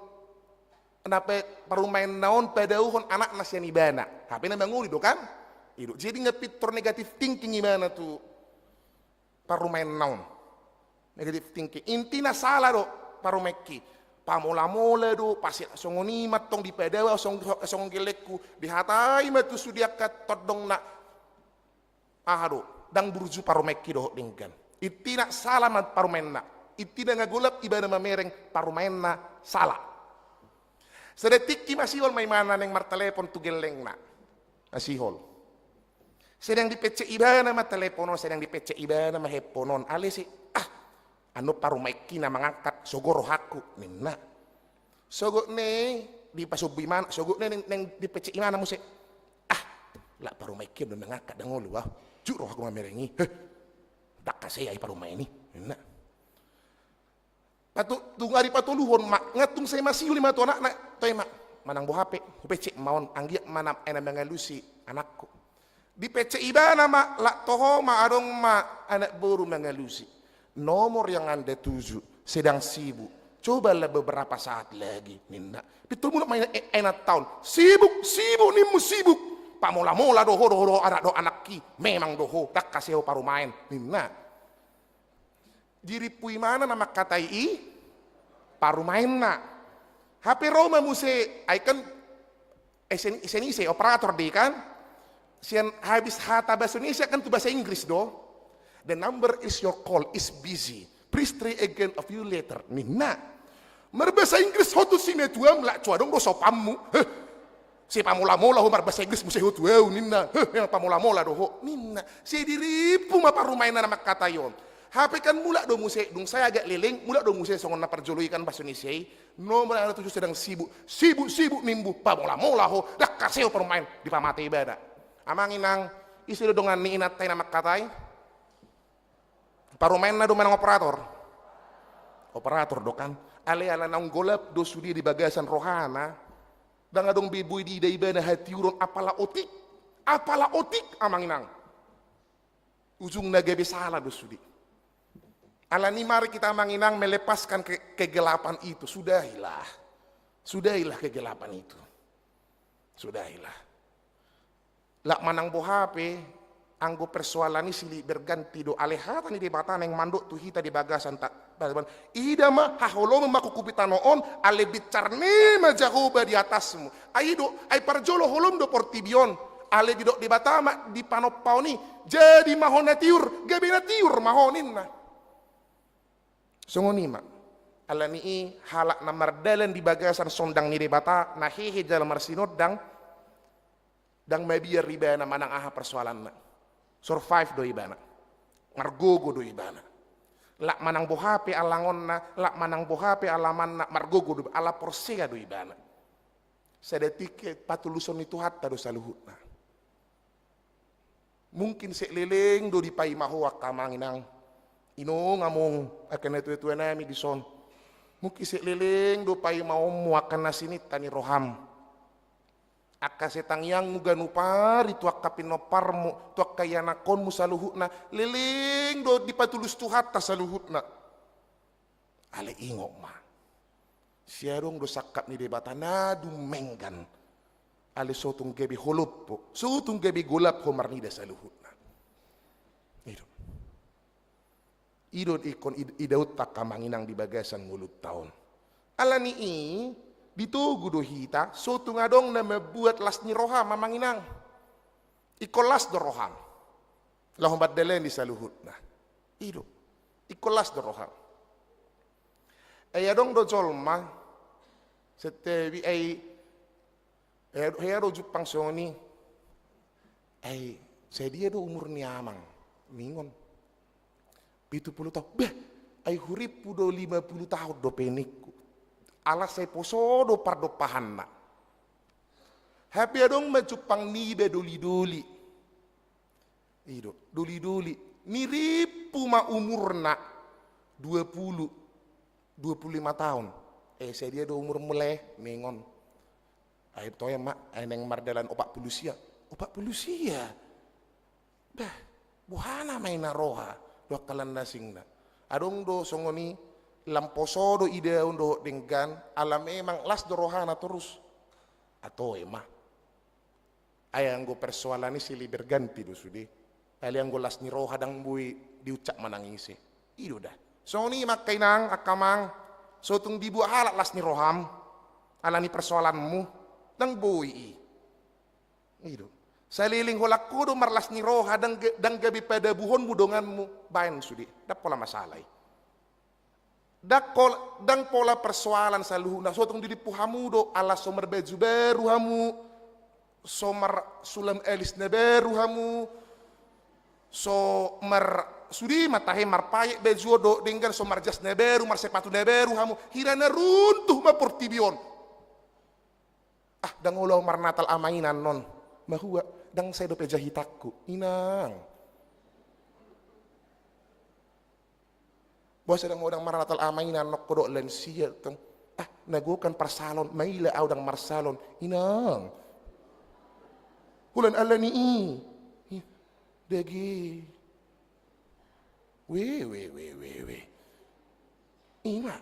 na pe-, parumaenna on padauhon anakna sian ibana. Hape na mangoli do kan? I do. Jadi nga pintor negative thinking ibana tu parumaenna on. Negative thinking. Intina sala do parumaenki. Pamola-mola do, pasti songon i ma tong dipadao, song-, songon gellengku. Dihatai ma tu sude angka tondongna. Aha do, ndang burju parumaenki dohot denggan. Intina sala ma parumaenna. Intina nga golap ibana mamereng, parumaenna sala. Sada tingki masihol ma imana naeng martelepon tu gellengna. Masihol. Sai naeng dipecet ibana ma telepon on, sai naeng dipecet ibana ma handphone on. Alai se, ah, annon parumaenki na mangangkat, sogo rohangku ninna. Sogot ni i dipasombu imana, sogot ni i naeng, naeng dipecet imana muse. Lak parumaen hian do mangangkat, ndang olo ahu. Jut rohaku mamereng i. Heh. Ndang hasea i parumaen i, ninna. Patu-, tung ari patoluhon ma, nga tung sai masiul i ma tu anakna, toe ma, manang boha pe, hupecet ma on, anggiat ma na, ai na mangalusi anakku. Dipecet ibana ma, lak toho ma, adong ma anak boru mangalusi. Nomor yang Anda tuju sedang sibuk. Cobalah beberapa saat lagi, ninna. Pintor mulak ma ina-, e-, inanta on. Sibuk, sibuk, nimmu sibuk. Pamola-mola do ho, do ho, do anak, do anakki. Memang do ho, ndang hasea ho parumaen, ninna. Dirimpu ibana na mangkatai i, parumaenna. Hape ro ma muse, ai kan, esen-, isen ise, operator do i kan? Sian habis hata bahasa Indonesia kan tu bahasa Inggris do. The number is your call is busy. Please try again a few later, ninna. Marbahasa Inggris ho tu simatuam, lak so adong do sopanmu. Heh. Sai pamola-mola ho marbahasa Inggris muse ho tu ahu, ninna. Heh, memang pamola-mola do ho, ninna. Sai dirimpu ma parumaenna na mangkatai on. Hape kan mulak do muse, dung sai agak leleng, mulak do muse songon na parjolo i kan bahasa Indonesia i. Nomor yang Anda tuju sedang sibuk. Sibuk, sibuk, nimmu. Pamola-mola ho. Ndang hasea ho parumaen. Dipamate ibana. Amang inang, ise do dongan ni inanta i na mangkatai? Parumaenna do manang operator? Operator do kan. Alai ala naung golap do sude di bagasan rohana. Ndang adong be boi diida ibana hatiuron apala otik. Apala otik, amang inang. Ujungna gabe sala do sude. Alani mari kita, amang inang, melepaskan ke-, kegelapan itu. Sudahilah. Sudahilah kegelapan itu. Sudahilah. Lak manang boha pe, anggo persoalan i silih berganti do, alai hata ni Debata naeng mandok tu hita di bagasan ta-, ida ma, haholommu mangkukupi tano on, alai binsar ni ma Jahowa di atasmu. Ai do, ai parjolo holom do portibi on, alai didok Debata ma di panompaon i, jadi ma ho na tiur, gabe na tiur ma ho, ninna. Songon i ma. Alani i halak na mardalan di bagasan sondang ni Debata, na hehe jala marsinondang, ndang mabiar ibana manang aha persoalanna. Survive do ibana. Margogo do ibana. Lak manang boha pe alangonna, lak manang boha pe alamanna, margogo do, ala porsea do ibana. Sada tingki patuluson ni Tuhanta do saluhutna. Mungkin sek leleng do dipaima ho angka amang inang. Inong among, angka natuatua nami dison. Mungkin sek leleng do paimaonmu angka na sininta ni roham. Angka sai tangiangmu ganup ari tu angka pinomparmu, tu angka ianakkonmu saluhutna, leleng do dipatulus Tuhanta saluhutna. Alai ingot ma, sai adong do sangkap ni Debata na dumenggan. Alai so tung gabe holop ho, so tung gabe golap ho marnida saluhutna. I do. I do ingkon id-, idaonta angka amang inang di bagasan ngolunta on. Alani i, ditogu do hita, so tung adong na mambuat las ni roham, amang inang. Ingkon las do roham. Laho mandalani saluhutna. I do. Ingkon las do roham. Ai adong do jolma, setiap i ai, ai adong, ai adong jumpang songon i. Ai, sadia do umur ni amang? Ningon. Pitu pulu taon. Bah, ai hurimpu do lima pulu taon dope, ningku. Ala sai poso do pardompahanna. Hape adong ma jumpang niba dolidoli. I do, dolidoli. Nirimpu ma umurna dua pulu, dua pulu lima taon. Eh, sadia do umurmu, lae? Ningon. Ai toe ma, ai naeng mardalan opat pulu sia. Opat pulu sia. Bah, boha nama i na roha, do angka na asing na. Adong do songon i, lam poso do idaon dohot denggan, ala memang las do rohana torus. Ai toe ma. Ai anggo persoalan i silih berganti do sude. Alai anggo las ni roha ndang boi diucap manang ise. I do da. Songon i ma angka inang, angka amang, so tung dibuat halak las ni roham, alani persoalanmu, ndang boi i. I do. Saleleng holan ho do marlas ni roha, ndang ga-, ndang gabe padabuhonmu donganmu, baen sude. Ndang pola masalah i. Ndang kol-, ndang pola persoalan saluhutna, so tung dirimpu hamu do, ala so marbaju baru hamu, so marsulam alis na baru hamu, so mar-, sude ma tahe marpaet baju on dohot denggan, so marjas na baru, marsepatu na baru hamu, hira na runtuh ma portibi on. Ah, ndang olo ahu marnatal ama ina annon. Mahua, ndang sai dope jahitanku, inang. Boasa ndang ho ndang marnatal ama inang, nongko dohot lansia tong. Ah, na gokan parsalon, maila au ndang marsalon, inang. Holan ala ni i. Ih, dage. We, we, we, we, we. Ima.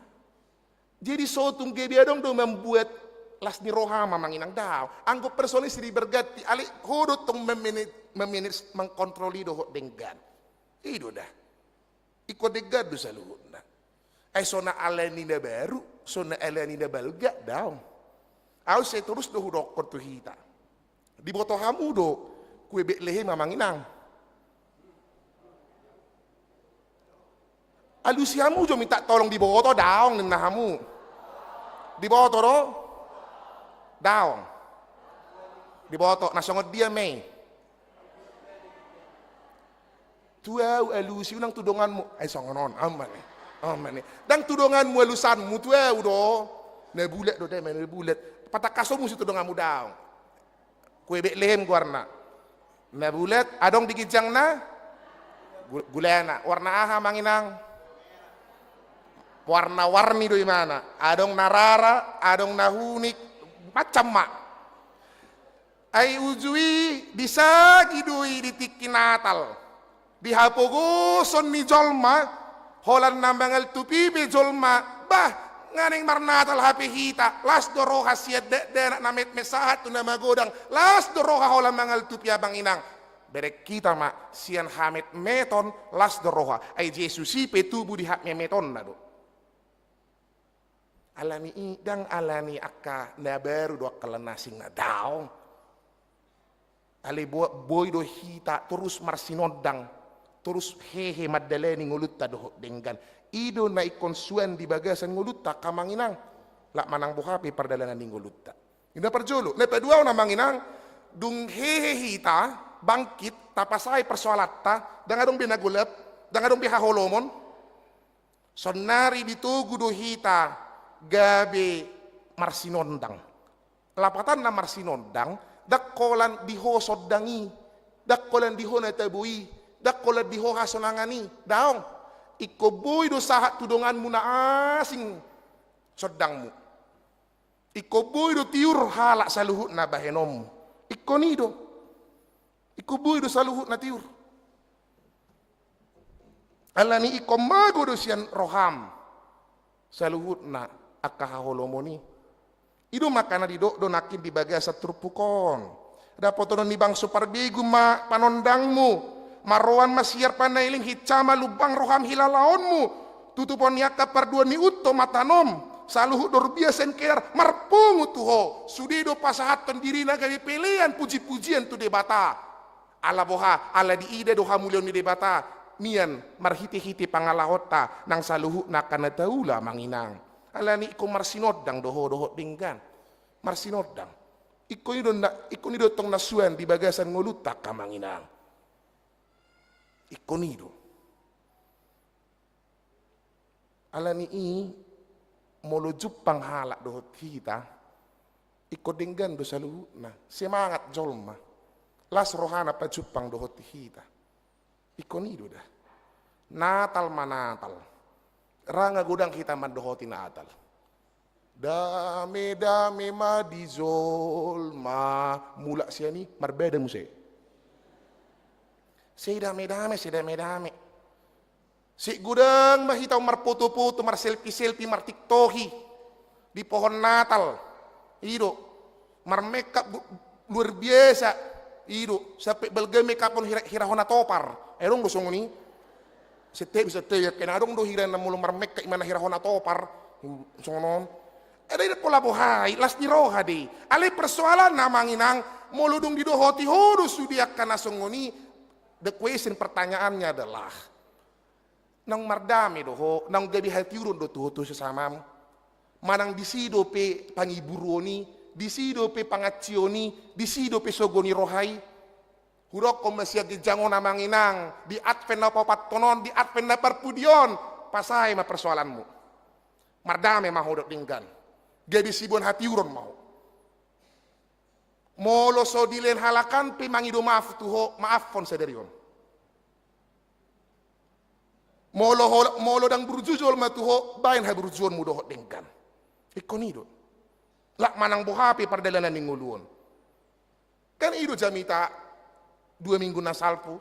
Jadi so tung gabe adong do mambuat las ni roha ma amang inang, daong. Anggo personalis silih berganti, alai ho do tong memanage, memanage, mengkontrol i dohot denggan. I do da. Ingkon denggan do saluhutna. Ai so na ala ni na baru, so na ala ni na balga, daong. Au sai torus do hudokkon tu hita. Diboto hamu do kue Betlehem amang inang. Alusi hamu jo minta tolong diboto, daong ninna hamu. Diboto do? Daong. Diboto, na songon dia ma i? Tu au alusi, unang tu donganmu. Ai songon on, aman i. Aman i. Ndang tu donganmu alusanmu, tu au do. Na bulat do, dame na bulat. Patangkashon muse tu donganmu, daong. Kue Betlehem goarna. Na bulat, adong di ginjangna? Gu-, gulana. Warna aha amang inang? Warna-warni do imana. Adong na rara, adong na hunik. Macam ma. Ai uju i disagi do i di tingki Natal. Di hapogoson ni jolma, holan na mangaltupi pe jolma, bah, nga naeng marnatal hape hita, las do roha sian dakdanak na metmet sahat tu na magodang, las do roha holan mangaltupi amang inang. Bereng hita ma, sian hametmeton, las do roha, ai Jesus i pe tubu di hametmetonna do. Ala ni i, ndang ala ni angka na baru do angka na asing, na daong. Alai bo-, boi do hita torus marsinondang, torus hehe mandalani ngolunta dohot denggan. I do na ingkon suan di bagasan ngolunta angka amang inang. Lak manang boha pe pardalanan ni ngolunta. I na parjolo, na paduahon amang inang, dung hehe hita, bangkit, tapasae persoalanta, ndang adong be na golap, ndang adong be haholomon. Saonnari ditogu do hita gabe marsinondang. Lapatanna marsinondang, ndang holan di ho sondang i, ndang holan di ho na tabo i, ndang holan di ho hasonangan i, daong. Ingkon boi do sahat tu donganmu na asing sondangmu. Ingkon boi do tiur halak saluhutna bahenonmu. Ingkon i do. Ingkon boi do saluhutna tiur. Ala ni ingkon mago do sian roham saluhutna angka haholomon i. I do makana didok do nangkin di bagasan turpuk on. Dapotonon ni bangso parbegu ma panondangmu. Marroan ma siar panaelim, hinsa ma lumbang roham hilalaonmu. Tutupon ni angka parduan ni unto ma tanom. Saluhut dorbia sian kedar marpungu tu ho. Sude do pasahathon dirina gabe pelean pujipujian tu Debata. Ala boha, ala diida do hamuliaon ni Debata, mian marhitehite pangalahonta, nang saluhutna angka na taula amang inang. Ala ni ingkon marsinondang do ho dohot denggan. Marsinondang. Ingkon i do na, ingkon i do tong na suan di bagasan ngolunta angka amang inang. Ingkon i do. Ala ni i, molo jumpang halak dohot hita, ingkon denggan do saluhutna, semangat jolma, las rohana pajumpang dohot hita. Ingkon i do da. Natal ma Natal. Ra nga godang hita mandohoti Natal. Dame-dame ma di jolma. Mulak sian i, marbada muse. Sai dame-dame, sai dame-dame. Sai godang ma hita on marpoto-poto, marselfie-selfie, martiktoki di pohon Natal. I do. Marmekap gu-, luar biasa. I do. Sampe balga mekaphon hira-, hirahon na topar. Ai adong do songon i? Sette bisa te, ya, kena adong do hira na molo marmekap imana hirahon na topar. Songon on. Ada i pola boha i, las ni roha do i. Alai persoalanna amang inang, molo dung didohoti ho do sude angka na songon i, the question, pertanyaannya adalah, naung mardame do ho, naung gabe hatiuron do tu ho tu sesamamu? Manang disi dope pangiburuon i, disi dope pangansion i, disi dope sogo ni roha i? Hudokkon ma sian ginjang on amang inang, di Advent na paopathon on, di Advent na parpudi on, pasae ma persoalanmu. Mardame ma ho dohot denggan. Gabe siboan hatiuron ma ho. Molo so dilehon halak an pe mangido maaf tu ho, maafhon sadari on. Molo ho, molo ndang burju jolma tu ho, baen haburjuonmu dohot denggan. Ingkon i do. Lak manang boha pe pardalanan ni ngolu on. Kan i do jamita dua minggu na salpu.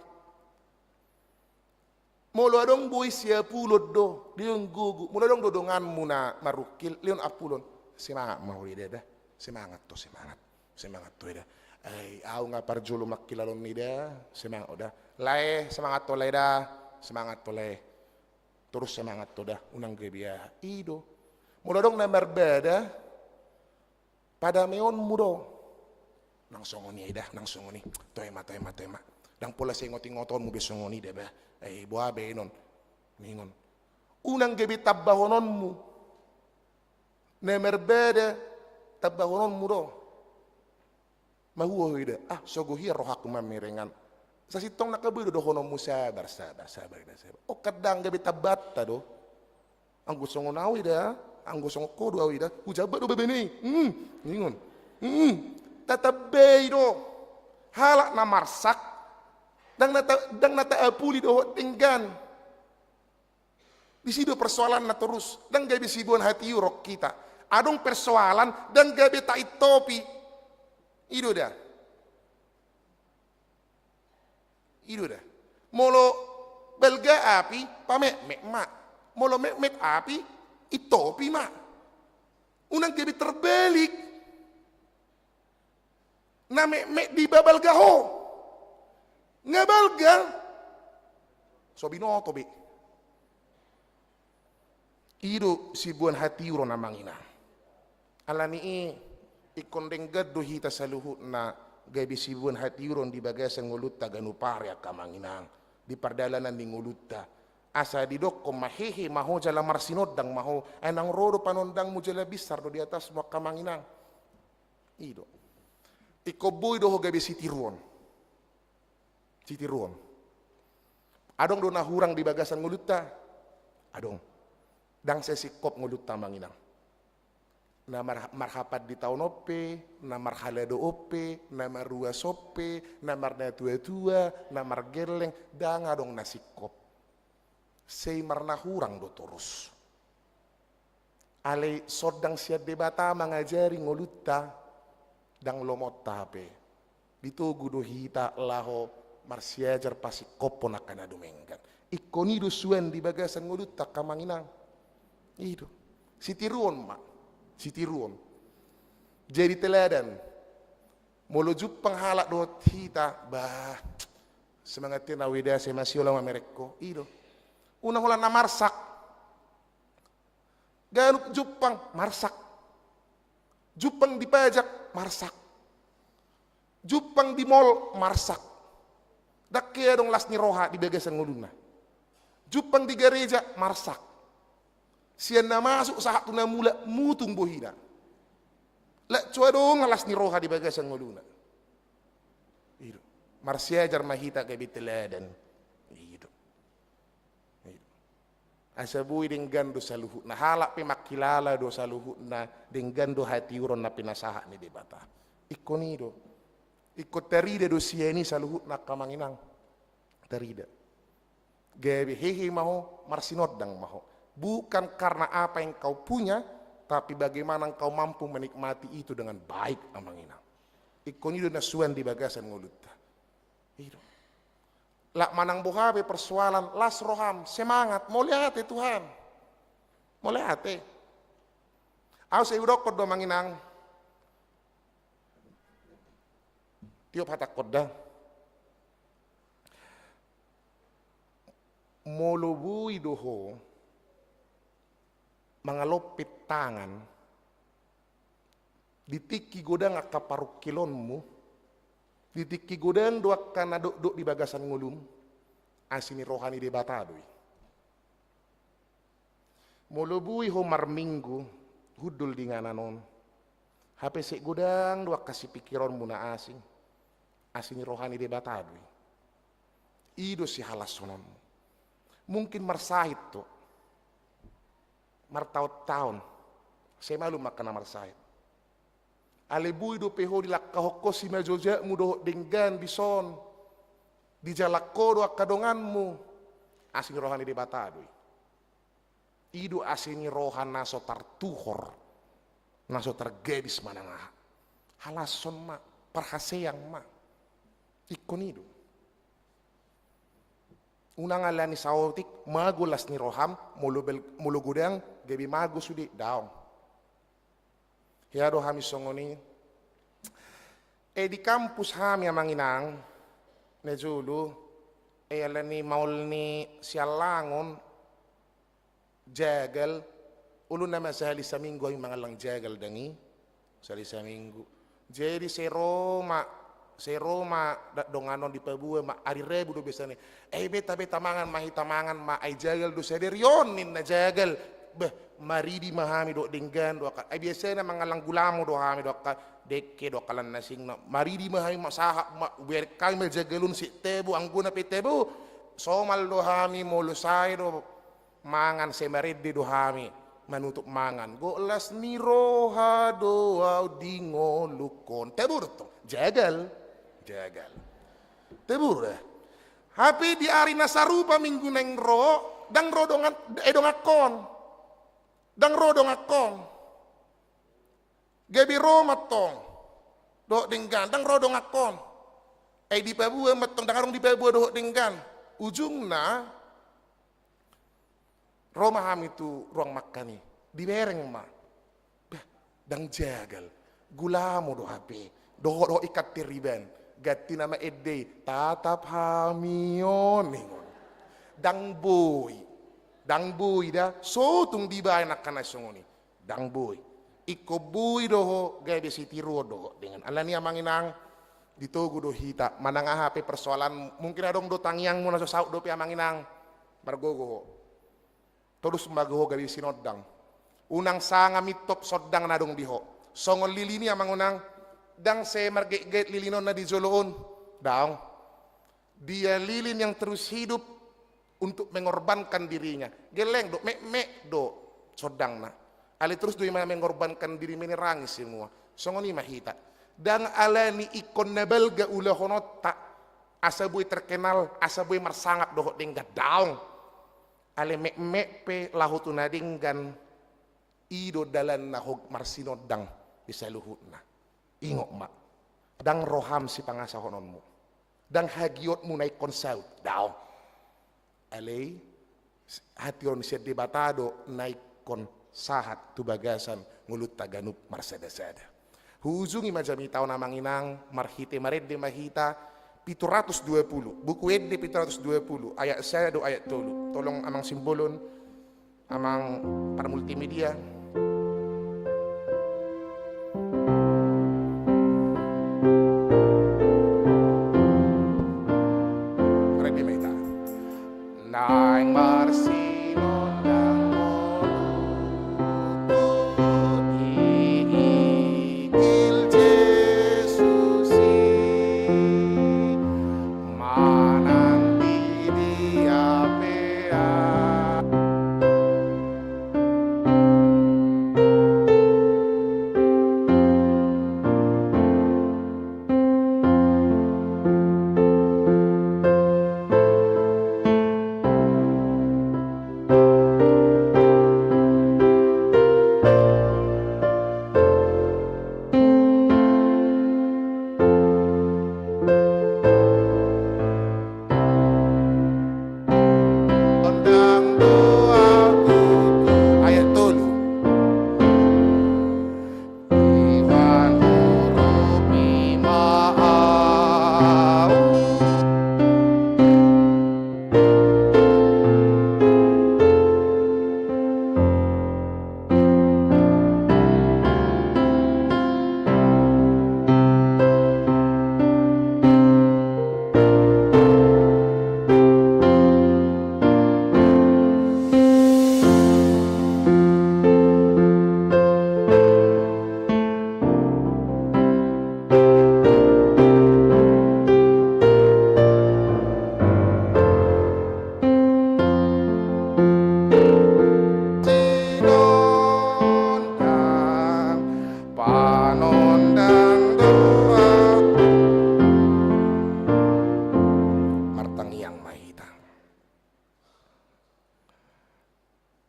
Molo adong boi siapulon do, lehon gogo. Molo adong do donganmu na marungkil, lehon apulon. Semangat ma ho da, da. Semangat ho, semangat. Semangat ho da. Ai, au nga parjolo mangkilala on i da. Semangat ho da. Lae, semangat ho lae da. Semangat ho lae. Torus semangat ho da. Unang gabe aha. I do. Molo adong na marbada, padameonmu do. Nang songon i da, nang songon i. Toe ma, toe ma, toe ma. Ndang pola sai ingot-ingotonmu be songon i da ba. Ai, boha baenon. Ningon. Unang gabe tambahononmu. Na marbada tambahononmu do. Mahua ho i da. Ah, sogo hian rohangku mamereng an. Sasintongna angka boi do dohononmu sabar, sabar, sabar, da, sabar. O, ndang gabe tambahanta do. Anggo songon au i da, anggo songon ho do au i da, hujambat do babana i. Hmm, ningon. Hmm, tatambai do. Halak na marsak, ndang na ta-, ndang na taapuli dohot denggan. Disi do persoalanna torus, ndang gabe siboan hatiuron hita. Adong persoalan, ndang gabe taintopi. I do da. I do da. Molo balga api, pametmet ma. Molo metmet api, intopi ma. Unang gabe terbalik. Na metmet dibabalga ho. Nga balga. So binoto be. I do siboan hatiuron amang inang. Alani i, ingkon denggan do hita saluhutna gabe siboan hatiuron di bagasan ngolunta ganup ari angka amang inang. Di pardalanan ni ngolunta. Asa didokkon ma hehe ma ho jala marsinondang ma ho. Ai naung ro do panondangmu jala binsar do di atasmu angka amang inang. I do. Ingkon boi do ho gabe sitiruon. Sitiruon. Adong do na hurang di bagasan ngolunta? Adong. Ndang sai singkop ngolunta amang inang. Na mar-, marhapanditaon on pe, na marhalado on pe, na maruas on pe, na marnatuatua, na margelleng, ndang adong na singkop. Sai marnahurang do torus. Alai so ndang sian Debata mangajari ngolunta, ndang lomonta hape. Ditogu do hita laho marsiajar pasingkophon angka na dumenggan. Ingkon i do suan di bagasan ngolunta angka amang inang. I do. Sitiruon ma. Sitiruon. Jadi teladan. Molo jumpang halak dohot hita, bah, semangat hita na weda se masih ola mamerek ho. I do. Unang holan na marsak. Ganup jumpang, marsak. Jumpang di pajak, marsak. Jumpang di mall, marsak. Ndang hea adong las ni roha di bagasan ngoluna. Jumpang di gareja, marsak. Sian na masuk sahat tu na mulak mutung bohina. Lak so adong las ni roha di bagasan ngoluna. I do. Marsiajar ma hita gabe teladan. I do. Asa boi denggan do saluhutna, halak pe mangkilala do saluhutna, denggan do hatiuron na pinasahat ni Debata. Ingkon i do. Ingkon tarida do sian i saluhutna angka amang inang. Tarida. Gabe hehe ma ho, marsinondang ma ho. Bukan karena apa yang kau punya, tapi bagaimana engkau mampu menikmati itu dengan baik, amang inang. Ingkon i do na suan di bagasan ngolunta. I do. Lak manang boha pe persoalan, las roham, semangat, mauliate Tuhan. Mauliate. Au sai hudokkon do amang inang. Tiop hatangkon da. Molo boi do ho mangalompit tangan, di tingki godang angka parungkilonmu, di tingki godang do angka na dokdok di bagasan ngolum, asi ni roha ni Debata do i. Molo boi ho marminggu hundul di inganan on, hape sai godang do angka sipingkironmu na asing, asi ni roha ni Debata do i. I do sihalashononmu. Mungkin marsahit ho. Martaon-taon. Sai malum angka na marsahit. Ale boi dope ho dilangkahon ho simajojakmu dohot denggan dison. Dijalang ho do angka donganmu. Asi ni roha ni Debata do i. I do asi ni roha na so tartuhor, na so targadis manang aha. Halashon ma, parhaseang ma. Ingkon i do. Unang alani saotik, mago las ni roham, molo bel-, molo godang, gabe mago sude, daong. Hea do hami songon i. E, di kampus hami amang inang, na jolo, e, alani maol ni sialangon, jagal, olo nama sahali saminggu hami mangallang jagal dang i, sahali saminggu. Jadi sai ro ma, sai ro ma da-, dongan on di Paboa ma, ari Rabu do biasana. E, beta, beta mangan ma hita mangan ma, ai jagal do sadari on ninna jagal. Bah, maridi ma hami dohot denggan do angka. Ai biasana mangallang gulamo do hami do angka, dengke do angka lan na asingna. Maridi ma hami ma sahat ma, ubereng hami ma jagal on sian tabo, anggona pe tabo. Somal do hami molo sae do mangan sai marende do hami manutup mangan. Gok las ni roha do au di ngolungkon. Tabo do tong. Jagal. Jagal. Tabo do da. Hape di ari na sarupa minggu naeng ro, dang ro dongan, e, dongankon. Dang ro dongankon. Gabe ro ma tong dohot denggan, dang ro dongankon. Ai di Paboa ma tong, dang adong di Paboa dohot denggan. Ujungna, ro ma hami tu ruang makan i. Dibereng ma. Bah, dang jagal. Gulamo do hape. Dohot, dohot ikan tiriban. Ganti nama ende i. Tatap hami on, ningon. Dang boi. Dang boi da. So tung dibaen angka na songon i. Dang boi. Ingkon boi do ho gabe sitiruon dohot denggan. Alani amang inang, ditogu do hita. Manang aha pe persoalan, mungkin adong do tangiangmu na so saut dope amang inang. Margogo ho. Tolus ma gogo gabe sinondang. Unang sanga mintop sondang na adong di ho. Songon lilin i amang inang, dang sai margaitgait lilin on na di jolo on. Daong. Dia lilin yang terus hidup untuk mengorbankan dirinya. Gelleng do, mekmek do sondangna. Alai terus do ima mengorbankan diri, menerangi semua. Songon i ma hita. Dang alani ingkon na balga ulahononta, asa boi terkenal, asa boi marsangap dohot denggan, daong. Alai mekmek pe laho tu na denggan, i do dalanna ho marsinondang di saluhutna. Ingot ma, dang roham sipangasahononmu, dang hagiotmu na ingkon saut, daong. Alai, hatiuron sian Debata do na ingkon sahat tu bagasan ngolunta ganup marsadasada. Huujungi ma jamita on amang inang, marhite marende ma hita, pitu ratus dua puluh, Buku Ende pitu ratus dua puluh, ayat sada do ayat tolu. Tolong amang Simbolon, amang parmultimedia. Rende ma hita. Naeng marsinondang ngolu tu Injil Jesus i, manang di dia pe au.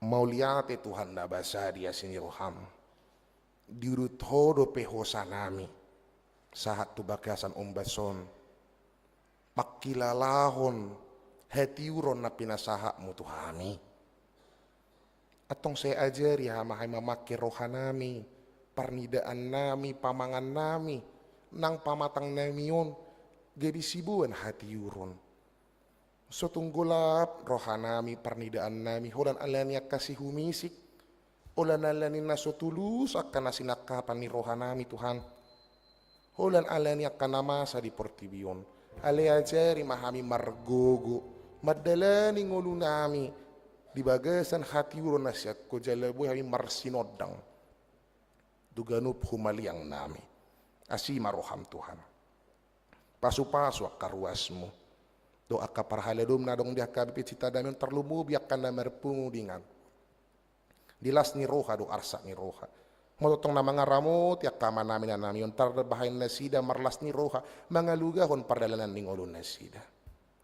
Mauliate Tuhan na basa di asi ni roham. Diudut Ho dope hosanami sahat tu bagasan ombas on, mangkilalahon hatiuron na pinasahatmu tu hami. Antong sai ajari ma hami mamangke rohanami, parnidaannami, pamangannami, nang pamatangnami on, gabe siboan hatiuron. So tung golap rohanami, parnidaannami, holan alani angka sihumisik, holan alani na so tulus angka na sinangkapan ni rohanami, Tuhan. Holan alani angka na masa di portibi on. Alai ajari ma hami margogo mandalani ngolunami di bagasan hatiuron na sian Ho, jala boi hami marsinondang tu ganup humaliangnami. Asi ma roham, Tuhan. Pasupasu angka ruasmu dohot angka parhaladoM na adong di angka B P C Tadamion, tarlumobi angka na marpungu denggan di las ni roha dohot arsak ni roha. Molo tong na mangaramoti angka amanami inanami on, tarbahen nasida marlas ni roha mangalugahon pardalanan ni ngolunasida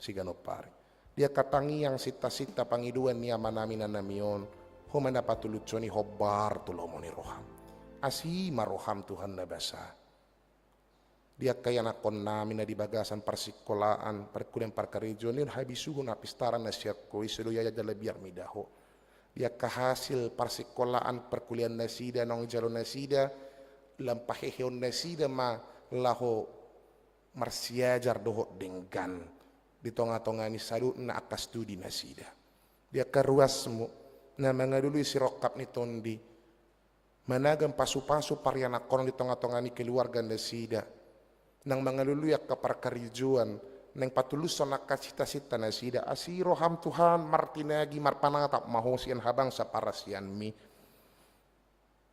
siganup ari. Di angka tangiang, sintasinta, pangidoan ni amanami inanami on, Ho ma na patulushon i hombar tu lomo ni roham. Asi ma roham, Tuhan na basa. Di angka ianakkonnami na di bagasan parsikolaan, parkuliahan, parkarejoan, lehon habisuhon, hapistaran na sian Ho i, so do ia jala biar mida Ho. Di angka hasil parsikolaan, parkuliahan nasida, naung jalo nasida, lam paheheon nasida ma laho marsiajar dohot denggan di tongatonga ni saluhutna angka studi nasida. Di angka ruasmu na mangalului sirongkap ni tondi, managam pasupasu parianakhonon di tongatonga ni keluarga nasida, nang mangalului angka parkarejoan, nang patulushon angka sintasinta nasida. Asi roham, Tuhan, martinagi, marpanatap ma Ho sian habangsa parasianMi.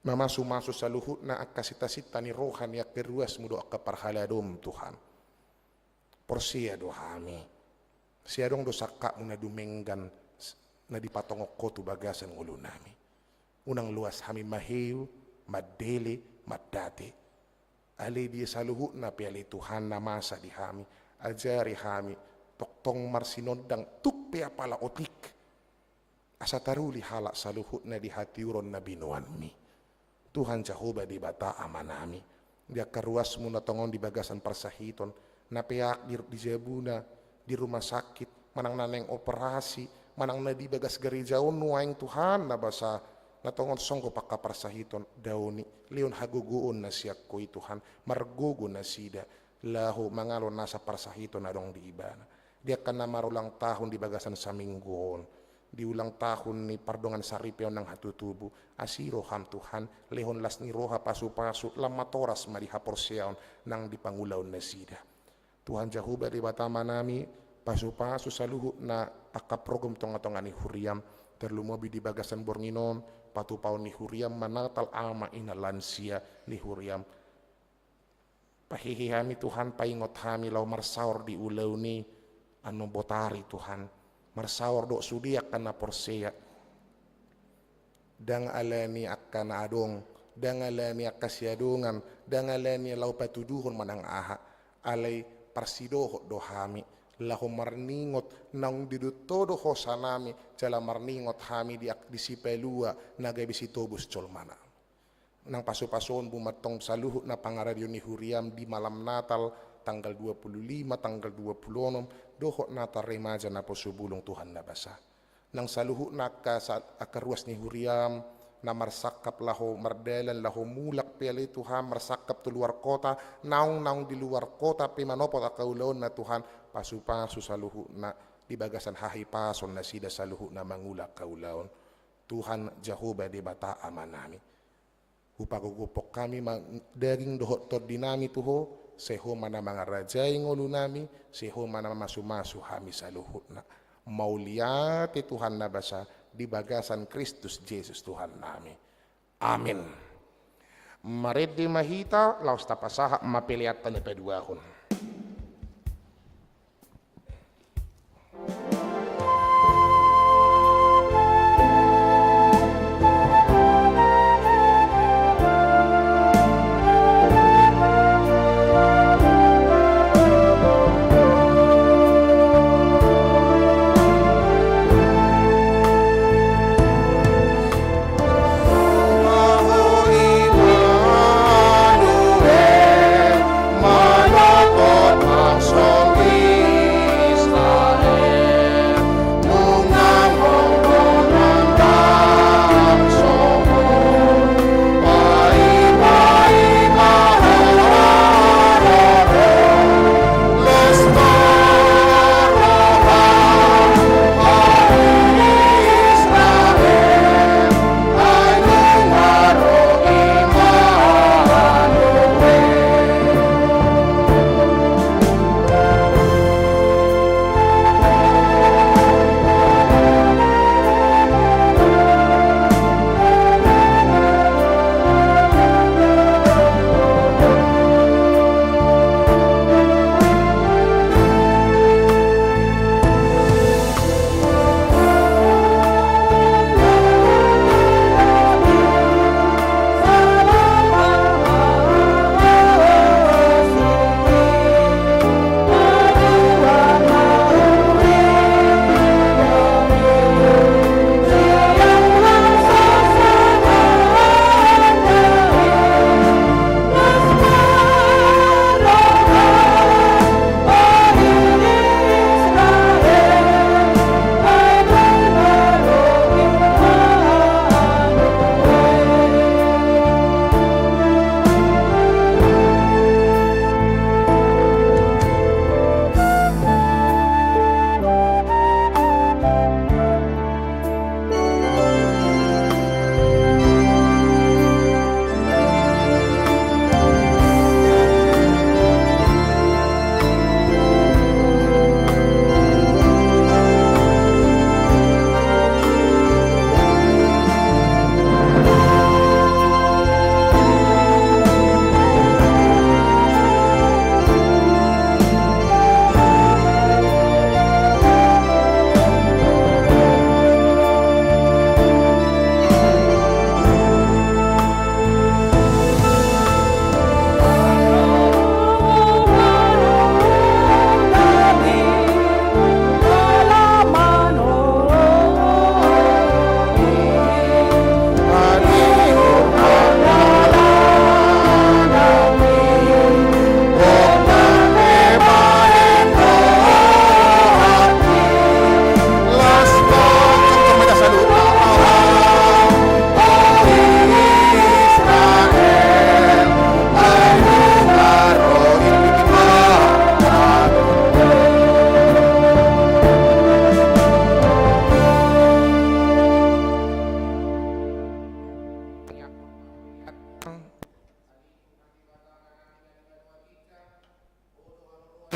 Mamasumasu saluhutna angka sintasinta ni roha ni angka ruasmu dohot angka parhaladoM, Tuhan. Porsea do hami, sai adong do sangkapmu na dumenggan, s-, na dipatongon Ho tu bagasan ngolunami. Unang loas hami maheu, mandele, mandate. Alai di saluhutna pe, ale Tuhan na masa di hami, ajari hami tongtong marsinondang tuk pe apala otik, asa taruli halak saluhutna di hatiuron na binoanMi. Tuhan Jahowa Debata Amanami, di angka ruasmu na tongon di bagasan parsahiton, na peak di, di jabuna, di rumah sakit, manang na naeng operasi, manang na di bagas gareja on nuaeng, Tuhan na basa, na tongon songgop angka parsahiton, daoni, lehon hagogoon na sian Ho i, Tuhan, margogo nasida laho mangalo nasa parsahiton na adong di ibana. Di angka na marulang tahun di bagasan saminggu on, di ulang tahun ni pardongan saripeon nang hatutubu, asi roham, Tuhan, lehon las ni roha, pasupasu, lam matoras ma di haporseaon nang di pangulaon nasida. Tuhan Jahowa Debata Amanami, pasupasu saluhutna angka program tongatonga ni huriaM, tarlumobi di bagasan borngin on, patupaon ni huriaM ma Natal ama ina lansia ni huriaM. Pahehe hami, Tuhan, paingot hami laho marsaor di ulaon i annon botari, Tuhan. Marsaor dohot sude angka na porsea. Ndang alani angka na adong, ndang alani angka siadongan, ndang alani laho patuduhon manang aha. Alai parsidohot do hami laho marningot naung didut Ho do hosanami, jala marningot hami di ak-, di Sipalua na gabe sitobus jolmana. Nang pasupasuonMu ma antong saluhutna pangaradion ni huriaM di malam Natal, tanggal dua puluh lima, tanggal dua puluh enam, dohot Natal remaja naposobulung, Tuhan na basa. Nang saluhutna angka sa-, angka ruas ni huriaM, na marsangkap laho mardalan, laho mulak pe ale Tuhan, marsangkap tu luar kota, naung, naung di luar kota pe manopot angka ulaonna, Tuhan, pasupasu saluhutna di bagasan hahipason nasida saluhutna mangula angka ulaon. Tuhan Jahowa Debata Amanami. Hupagogophon hami ma daging dohot tondinami tu Ho, sai Ho ma na mangarajai ngolunami, sai Ho ma na mamasumasu hami saluhutna. Mauliate Tuhan na basa di bagasan Kristus Jesus Tuhannami. Amin. Marende ma hita, laos tapasahat ma peleanta na paduahon.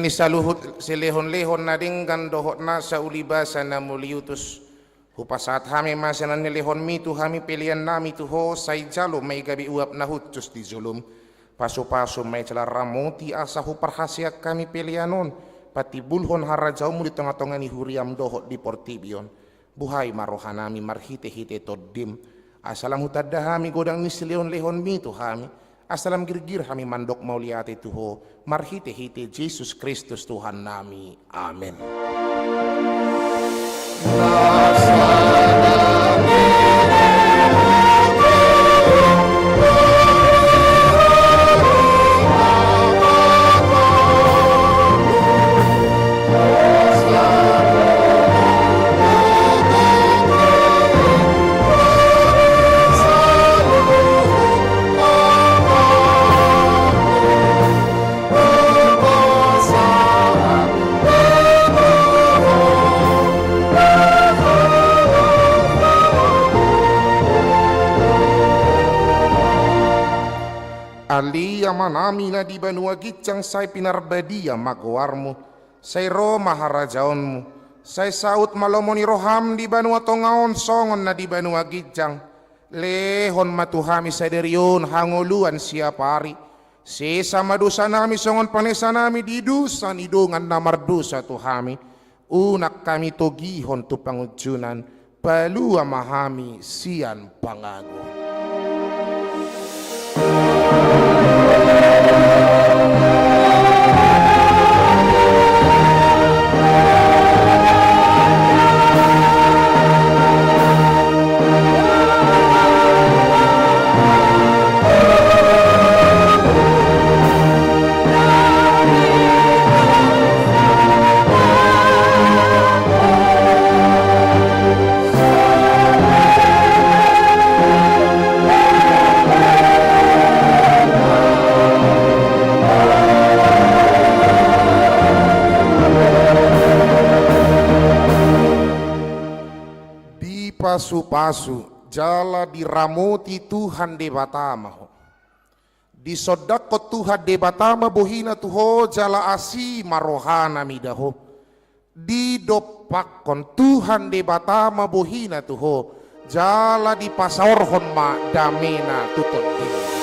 ni saluhut silehonlehon na denggan dohot nasa ulibasa na muliutus, hupasahat hami ma sian na nilehonmi tu hami peleannami tu Ho, sai jalo ma i gabe uap na hushus di jolom. Pasupasu ma i jala ramoti asa huparhaseang hami pelean on patimbulhon harajaonmu di tongatonga ni huriam dohot di portibi on. Buhai ma rohanami marhitehite Tondim, asa lam hutanda hami godang ni silehonlehonmi tu hami, asa lam girgir hami mandok mauliate tu Ho marhitehite Jesus Kristus Tuhannami. Amen. Ale Amanami na di banua ginjang, sai pinarbadia ma goarmu, sai ro ma harajaonmu, sai saut ma lomo ni roham di banua tonga on songon na di banua ginjang. Lehon ma tu hami sadari on hangoluan siapari. Sesa ma dosanami songon panesanami di dosa ni dongan na mardosa tu hami. Unang hami togihon tu pangunjunan, palua ma hami sian pangago. Dipasupasu jala diramoti Tuhan Debata ma ho. Disondangkon Tuhan Debata ma bohina tu ho jala asi ma rohana mida ho. Didompakkon Tuhan Debata ma bohina tu ho jala dipasaorhon ma damena tu tondim.